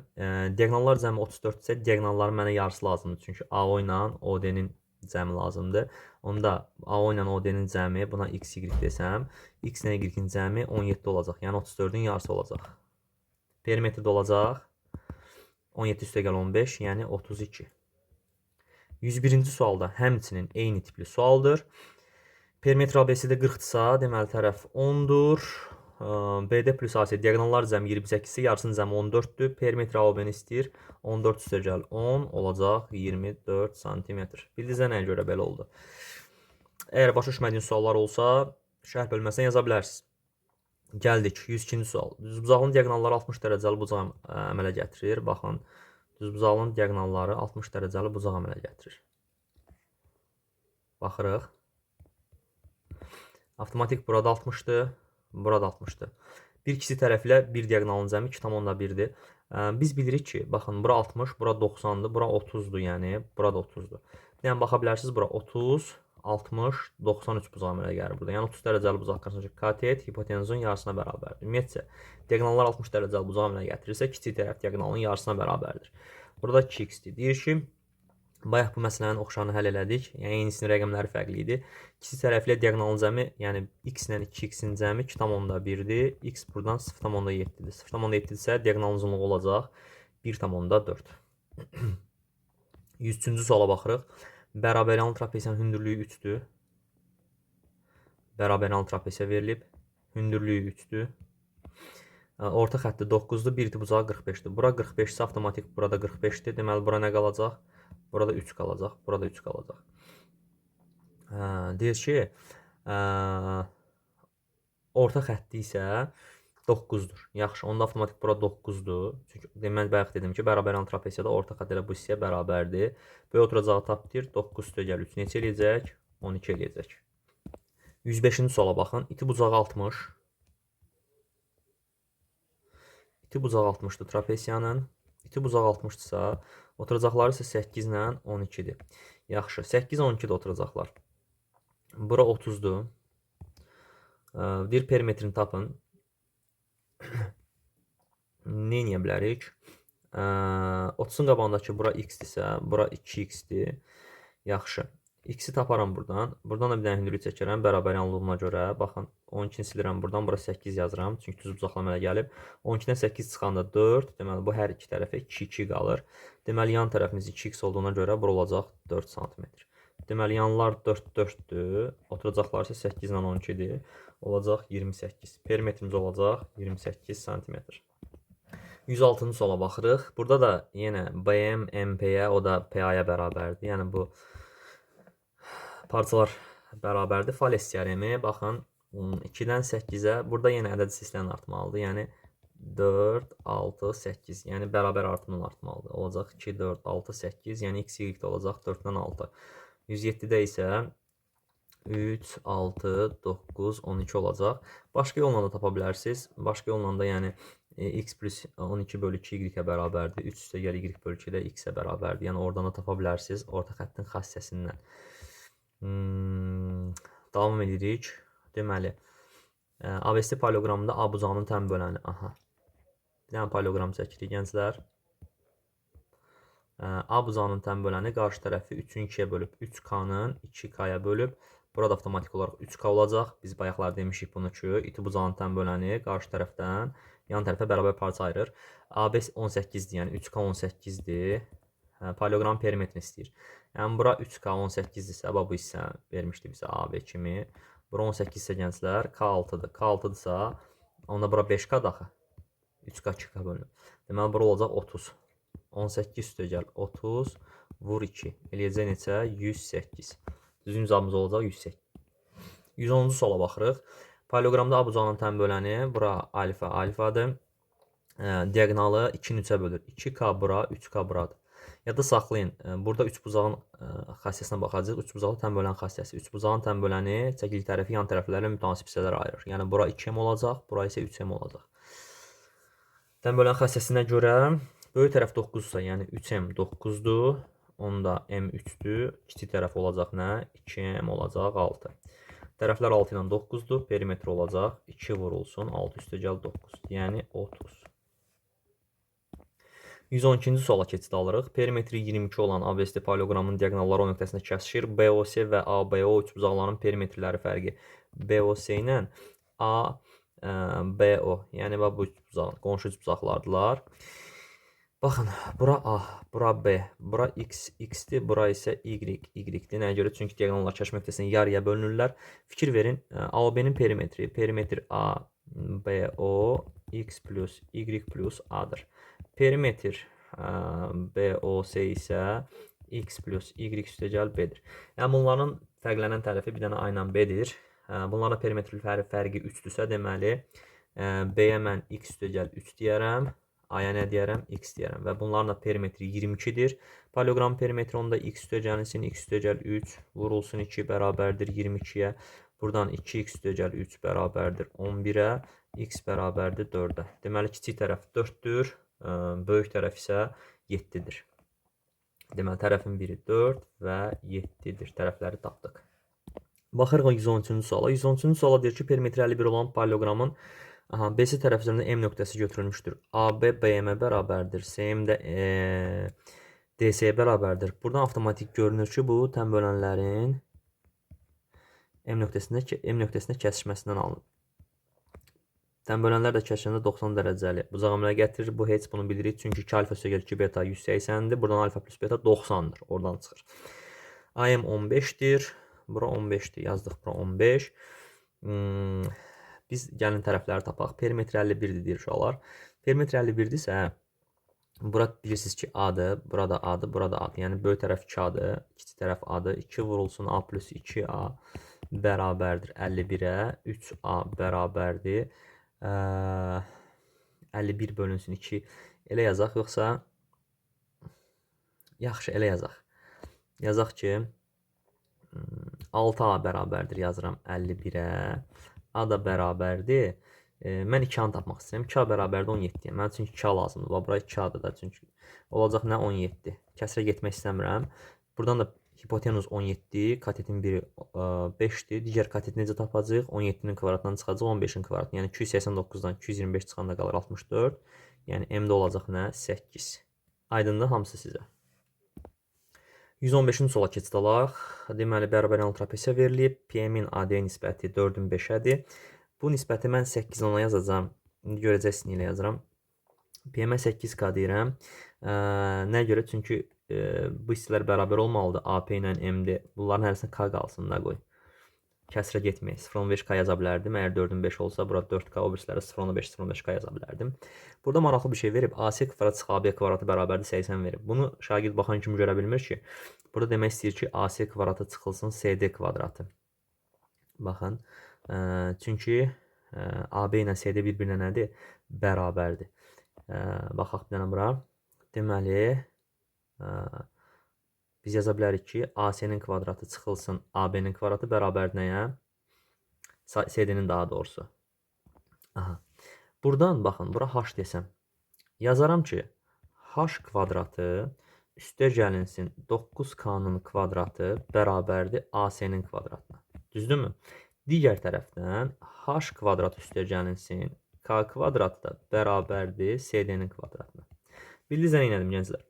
Diaqonallar cəmi 34-dürsə diaqonalların mənə yarısı lazımdır. Çünki AO ilə OD-nin cəmi lazımdır. Onda AO ilə OD-nin cəmi, buna x, y desəm, x ilə y-in cəmi 17 olacaq. Yəni 34-ün yarısı olacaq. Perimetr də olacaq 17 üstəgəl 15, yəni 32. 101-ci sualda həmçinin eyni tipli sualdır. Perimetr ABCD 40-dırsa, deməli tərəf 10-dur. BD plus AC diaqonallar cəmi 28-dir, yarısının cəmi 14-dür. Perimetr AOB-ni istəyir. 14 üstəgəl 10 olacaq 24 sm. Bildinizə nəyə görə belə oldu? Əgər başa düşmədiyiniz suallar olsa, şərh bölməsinə yaza bilərsiniz. Gəldik 102-ci sual. Düzbucaqlının diaqonalları 60 dərəcəli bucaq əmələ gətirir. Baxın, düzbucaqlının diaqonalları 60 dərəcəli bucaq əmələ gətirir. Baxırıq. Avtomatik burada 60-dır, burada 60-dır. Bir ikisi tərəflə bir diaqonalın cəmi 2,1-dir. Biz bilirik ki, baxın, bura 60, bura 90-dır, bura 30-dur, yəni bura da 30-dur. Yəni baxa bilərsiniz, bura 30, 60, 93 bucaq əmələ gəlir burada. Yəni 30 dərəcəli bucaq qarşısında katet hipotenuzun yarısına bərabərdir. Ümumiyyətcə, diaqonallar 60 dərəcəli bucaq əmələ gətirirsə, kiçik tərəf diaqonalın yarısına bərabərdir. Burada 2x-dir. Deyir ki, Bayaq bu məsələnin oxşarını həll elədik. Yəni, eynisinin rəqəmləri fərqli idi. İkisi tərəfli diaqonalın cəmi, yəni x ilə 2x-in cəmi 2,1-dir. X buradan 0,7-dir. 0,7-dirsə, diaqonalın uzunluğu olacaq 1,4. 103-cü suala baxırıq. Bərabəryanlı trapesiyanın hündürlüyü 3-dür. Bərabəryanlı trapesiya verilib. Hündürlüyü 3-dür. Orta xətti 9-dur, bir iti bucağı 45-dir. Bura 45-isə avtomatik burada 45-dir. Deməli, bura nə qalacaq? Burada 3 qalacaq, burada 3 qalacaq. Deyir ki, orta xətti isə 9-dur. Yaxşı, onda avtomatik bura 9-dur. Çünki mən bayaq dedim ki, bərabəryanlı trapesiyada orta xətt elə bu hissəyə bərabərdir. Böyük oturacağı tap deyir, 9 üstə gəl 3 neçə eləyəcək? 12 eləyəcək. 105-ci suala baxın. İti bucağı 60. İti bucağı 60-dır trapesiyanın. İti bucağı 60-dırsa, oturacaqları isə 8 ilə 12-dir. Yaxşı, 8 12-dir oturacaqlar. Bura 30-dur. Deyir, perimetrini tapın. Nə eləyə bilərik? 30-un qabağındakı bura x-dirsə, bura 2x-dir. Yaxşı. X-i taparam buradan. Buradan da bir dənə hündürlük çəkərəm bərabəryanlılığına görə. Baxın, 12-ni silirəm buradan. Bura 8 yazıram. Çünki düz bucaqlı əmələ gəlib. 12-dən 8 çıxanda 4. Deməli, bu hər iki tərəfə 2, 2 qalır. Deməli, yan tərəfimiz 2x olduğuna görə bura olacaq 4 sm. Deməli, yanlar 4, 4-dür. Oturacaqlar isə 8 ilə 12-dir. Olacaq 28. Perimetrimiz olacaq 28 sm. 106-cı suala baxırıq. Burada da yenə BM, MP-yə, o da PA-ya bərabərdir. Yəni, bu parçalar bərabərdir. Fales teoremi, baxın, 2-dən 8-ə, burada yenə ədəd silsilənin artmalıdır. Yəni, 4, 6, 8, yəni bərabər artımla artmalıdır. Olacaq 2, 4, 6, 8, yəni x, y də olacaq 4-dən 6. 107-də isə 3, 6, 9, 12 olacaq. Başqa yolla da tapa bilərsiniz. Başqa yolla da, yəni, x plus 12 bölü 2 y-ə bərabərdir. 3 üstə gəl y bölü 2 də x-ə bərabərdir. Yəni, oradan da tapa bilərsiniz orta xəttin xassəsindən. Davam edirik. Deməli, ABC paralleloqramında A bucağının tən böləni. Aha. Bir dənə paralleloqram çəkirik, gənclər. A bucağının tən böləni qarşı tərəfi 3-ün 2-yə bölüb. 3K-nın 2K-ya bölüb. Burada avtomatik olaraq 3K olacaq. Biz bayaqlar demişik bunu ki, iti bucağının tən böləni qarşı tərəfdən yan tərəfə bərabər parça ayırır. AB 18-dir, yəni 3K 18-dir. Paralleloqram perimetrini istəyir. Yəni, bura 3K 18-dirsə, bax bu hissə vermişdi bizə AB kimi. Bura 18 isə gənclər, K 6-dır. K 6-dırsa, onda bura 5K daxı. 3K 2K bölünür. Deməli, bura olacaq 30. 18 üstə gəl 30, vur 2. Eləyəcək neçə? 108. Düzgün cavabımız olacaq 108. 110-cu suala baxırıq. Paralleloqramda A bucağının tən böləni, bura alfa, alfadır. Diaqonalı 2-ni 3-ə bölür. 2K bura, 3K buradır. Yadda saxlayın. Burada üçbucağın xassəsinə baxacağıq. Üçbucaqlı tən bölən xassəsi. Üçbucağın tən böləni çəkili tərəfi yan tərəflərlə mütənasib hissələrə ayırır. Yəni, bura 2M olacaq, bura isə 3M olacaq. Tən bölən xassəsinə görə böyük tərəf 9-sa, yəni 3M 9-dur. Onda M 3-dür. Kiçik tərəf olacaq nə? 2M olacaq 6. Tərəflər 6 ilə 9-dur. Perimetr olacaq 2 vurulsun. 6 üstə gəl 9. Yəni 30. 112-ci suala keçid alırıq. Perimetri 22 olan ABCD paralleloqramın diaqonalları o nöqtəsində kəsişir. BOC və ABO üçbucaqlarının perimetrləri fərqi. BOC ilə ABO, yəni bax bu üçbucaq, qonşu üçbucaqlardılar. Baxın, bura A, bura B, bura X, X-dir, bura isə Y, Y-dir. Nəyə görə? Çünki diaqonallar kəsişmə nöqtəsində yarıya bölünürlər. Fikir verin, AOB-nin perimetri, perimetr A, B, O, X plus Y plus A-dır. Perimetr BOC isə X plus Y üstəgəl B-dir. Yəni, bunların fərqlənən tərəfi bir dənə A ilə B-dir. Bunların perimetr fərqi 3-dürsə, deməli, B-yə mən X üstəgəl 3 deyərəm. A-ya nə deyərəm? X deyərəm. Və bunların da perimetri 22-dir. Paralleloqram perimetri onda X üstəgəlinsin, X üstəgəl 3 vurulsun 2 bərabərdir 22-yə. Buradan 2x üstəgəl 3 bərabərdir 11-ə, X bərabərdir 4-ə. Deməli, kiçik tərəf 4-dür, böyük tərəf isə 7-dir. Deməli, tərəfin biri 4 və 7-dir. Tərəfləri tapdıq. Baxırıq 113-cü suala. 113-cü suala deyir ki, perimetri 51 olan paralleloqramın BC tərəf üzərində M nöqtəsi götürülmüşdür. AB BM-ə bərabərdir. SM də DC-yə bərabərdir. Buradan avtomatik görünür ki, bu tən bölənlərin M nöqtəsində kəsişməsindən alınıb. Tən bölənlər də kəsişəndə 90 dərəcəli bucaq əmələ gətirir. Bu heç bunu bilirik. Çünki 2 alfa üstəgəl 2 beta 180-dir. Buradan alfa plus beta 90-dır. Oradan çıxır. AM 15-dir. Bura 15-dir. Yazdıq bura 15. Biz gəlin tərəfləri tapaq. Perimetr 51-dir deyir uşaqlar. Perimetr 51-dirsə, bura bilirsiniz ki A-dır, burada A-dır, burada A-dır. Yəni böyük tərəf 2A-dır, kiçik tərəf A-dır. 2 vurulsun A plus 2A bərabərdir 51-ə. 3A bərabərdir. 51 bölünsün 2. Elə yazaq, yoxsa yaxşı, elə yazaq. Yazaq ki 6A bərabərdir, yazıram 51-ə. A da bərabərdir. Mən 2A-nı tapmaq istəyirəm. 2A bərabərdir 17-yə. Mən çünki 2A lazımdır. Bax, bura 2A-dır da. Çünki olacaq nə? 17. Kəsrə getmək istəmirəm. Buradan da hipotenuz 17, katetin biri 5-dir. Digər kateti necə tapacağıq? 17-nin kvadratından çıxacaq 15-in kvadratını. Yəni 289-dan 225 çıxanda qalır 64. Yəni M-də olacaq nə? 8. Aydındır hamısı sizə. 115-ci suala keçid alaq. Deməli, bərabər yanlı trapesiya verilib. PM-in AD nisbəti 4-ün 5-ədir. Bu nisbəti mən 8-10-a yazacağam. İndi görəcəksiniz ilə yazıram. PM-ə 8K deyirəm. Nə görə? Çünki bu hissələr bərabər olmalıdır. AP ilə MD. Bunların hərəsinə K qalsın da qoy. Kəsrə getməyək. 0,15K yaza bilərdim. Əgər 4-ün 5 olsa, bura 4K, o birislərə 0,5, 0,5K yaza bilərdim. Burada maraqlı bir şey verib. AC kvadrat çıx AB kvadratı bərabərdir 80 verib. Bunu şagird baxan kimi görə bilmir ki, burada demək istəyir ki, AC kvadratı çıxılsın CD kvadratı. Baxın. Çünki AB ilə CD bir-birinə nədir? Bərabərdir. Baxaq bir dənə bura. Deməli, biz yaza bilərik ki, AC-nin kvadratı çıxılsın AB-nin kvadratı bərabərdir nəyə? CD-nin daha doğrusu. Aha. Buradan baxın, bura H desəm. Yazaram ki, H kvadratı üstə gəlinsin 9K-nın kvadratı bərabərdir AC-nin kvadratına. Düzdürmü? Digər tərəfdən H kvadratı üstə gəlinsin K kvadratı da bərabərdir CD-nin kvadratına. Bildiniz nə elədim gənclər?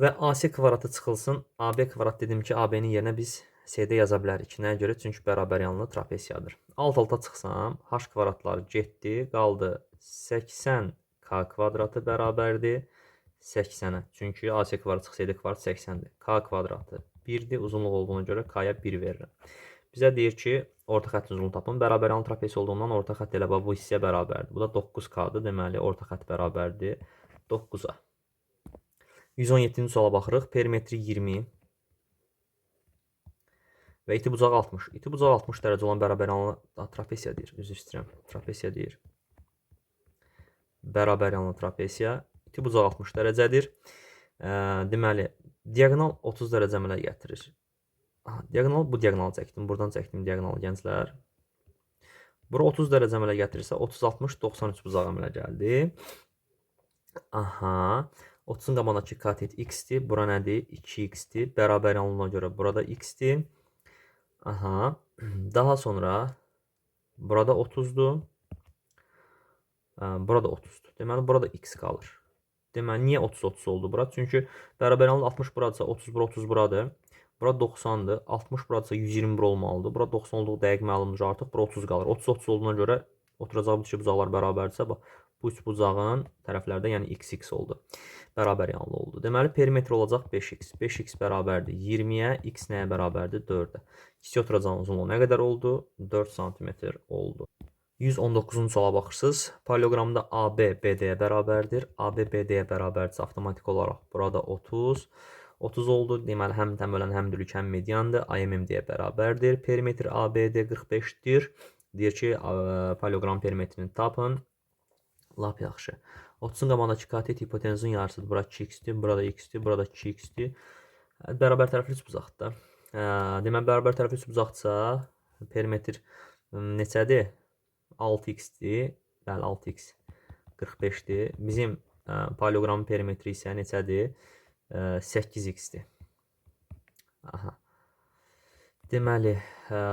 Və AC kvadratı çıxılsın. AB kvadrat dedim ki, AB-nin yerinə biz CD yaza bilərik. Nəyə görə? Çünki bərabər yanlı trapesiyadır. Alt-alta çıxsam, H kvadratları getdi, qaldı 80K kvadratı bərabərdir 80-ə. Çünki AC kvadrat çıx CD kvadrat 80-dir. K kvadratı 1-dir. Uzunluq olduğuna görə K-ya 1 verirəm. Bizə deyir ki, orta xəttin uzunluğunu tapın. Bərabər yanlı trapesiya olduğundan orta xətt elə bax bu hissəyə bərabərdir. Bu da 9K-dır. Deməli, orta xətt bərabərdir 9-a. 117-ci suala baxırıq. Perimetri 20 və iti bucağı 60. İti bucağı 60 dərəcə olan bərabər yanlı trapesiya deyir. Üzr istəyirəm. Trapesiya deyir. Bərabər yanlı trapesiya. İti bucağı 60 dərəcədir. Deməli, diaqonal 30 dərəcə əmələ gətirir. Aha, diaqonal, bu diaqonalı çəkdim. Buradan çəkdim diaqonalı gənclər. Bura 30 dərəcə əmələ gətirirsə, 30, 60, 93 bucağı əmələ gəldi. Aha. 30-un qabağındakı katet x-dir. Bura nədir? 2x-dir. Bərabər yanlılığına görə burada x-dir. Aha. Daha sonra burada 30-dur. Burada 30-dur. Deməli, burada x qalır. Deməli, niyə 30-30 oldu bura? Çünki bərabər yanlılıq 60 buradırsa, 30 bura, 30 buradır. Bura 90-dır. 60 buradırsa 121 olmalıdır. Bura 90 olduğu dəqiq məlumdur artıq. Bura 30 qalır. 30-30 olduğuna görə oturacaq bu iki bucaqlar bərabərdirsə, bax, bu üç bucağın tərəflərdə, yəni XX oldu. Bərabər yanlı oldu. Deməli, perimetr olacaq 5x. 5x bərabərdir 20-yə, x nəyə bərabərdir? 4-ə. Kiçik oturacağın uzunluğu nə qədər oldu? 4 sm oldu. 119-cu suala baxırsınız. Paralleloqramda AB BD-yə bərabərdir. AB BD-yə bərabərdirsə avtomatik olaraq burada 30. 30 oldu. Deməli, həm tən bölən, həm dülük, həm mediandır. AM MD-yə bərabərdir. Perimetr ABD 45-dir. Deyir ki, paralleloqram perimetrini tapın. Lap yaxşı. 30-un qabağındakı katet hipotenuzun yarısıdır. Bura 2x-dir, burada x-dir, burada 2x-dir. Bərabər tərəfli üçbucaqdır. Deməli, bərabər tərəfli üçbucaqdırsa, perimetr neçədir? 6x-dir. Bəli, 6x 45-dir. Bizim paralleloqramın perimetri isə neçədir? 8x-dir. Aha. Deməli,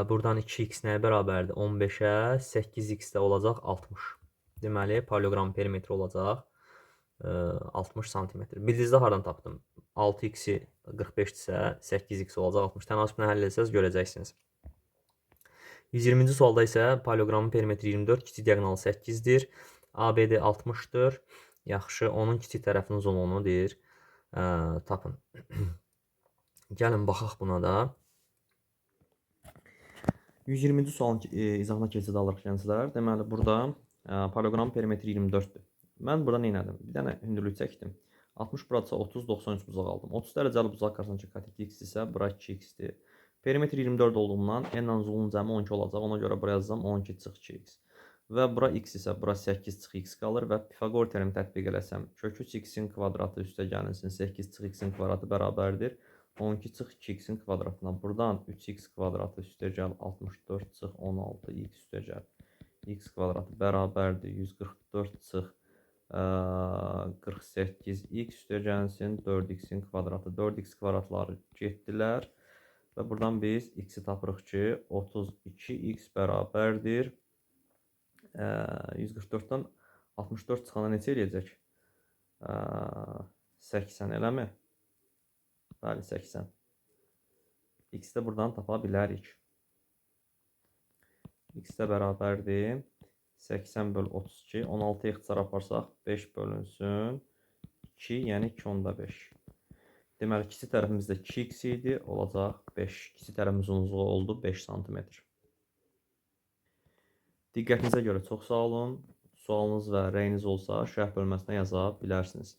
buradan 2x nəyə bərabərdir? 15-ə, 8x də olacaq 60. Deməli, paralleloqramın perimetri olacaq 60 sm. Bildiniz də hardan tapdım? 6x-i 45-dirsə, 8x olacaq 60. Tənasiblə həll etsəz görəcəksiniz. 120-ci sualda isə paralleloqramın perimetri 24, kiçik diaqonalı 8-dir. ABD 60-dır. Yaxşı, onun kiçik tərəfinin uzunluğunu deyir. Tapın. Gəlin baxaq buna da. 120-ci sualın izahına keçid alırıq gənclər. Deməli, burada paralleloqramın perimetri 24-dür. Mən burada nə etdim? Bir dənə hündürlük çəkdim. 60 buradasa 30, 93 bucaq aldım. 30 dərəcəli bucaq qarşısındakı katet x isə bura 2x-dir. Perimetr 24 olduğundan n-lə uzunluğun cəmi 12 olacaq. Ona görə bura yazacağam 12 çıx 2x. Və bura x isə bura 8 çıx x qalır və Pifaqor teoremi tətbiq eləsəm kök 3x-in kvadratı üstə gəlinsin 8 çıx x-in kvadratı bərabərdir 12 çıx 2x-in kvadratına. Buradan 3x kvadratı üstə gəl 64 çıx 16x üstə gəl x kvadratı bərabərdir 144 çıx 48x üstə gəlsin 4x-in kvadratı. 4x kvadratları getdilər və buradan biz x-i tapırıq ki 32x bərabərdir 144-dən 64 çıxanda neçə eləyəcək? 80 eləmi? Bəli, 80. X də buradan tapa bilərik. X də bərabərdir 80 böl 32. 16 ixtisar aparsaq 5 bölünsün 2, yəni 2,5. Deməli, kiçik tərəfimizdə 2x idi, olacaq 5. Kiçik tərəfimizin uzunluğu oldu 5 sm. Diqqətinizə görə çox sağ olun. Sualınız və rəyiniz olsa şərh bölməsinə yaza bilərsiniz.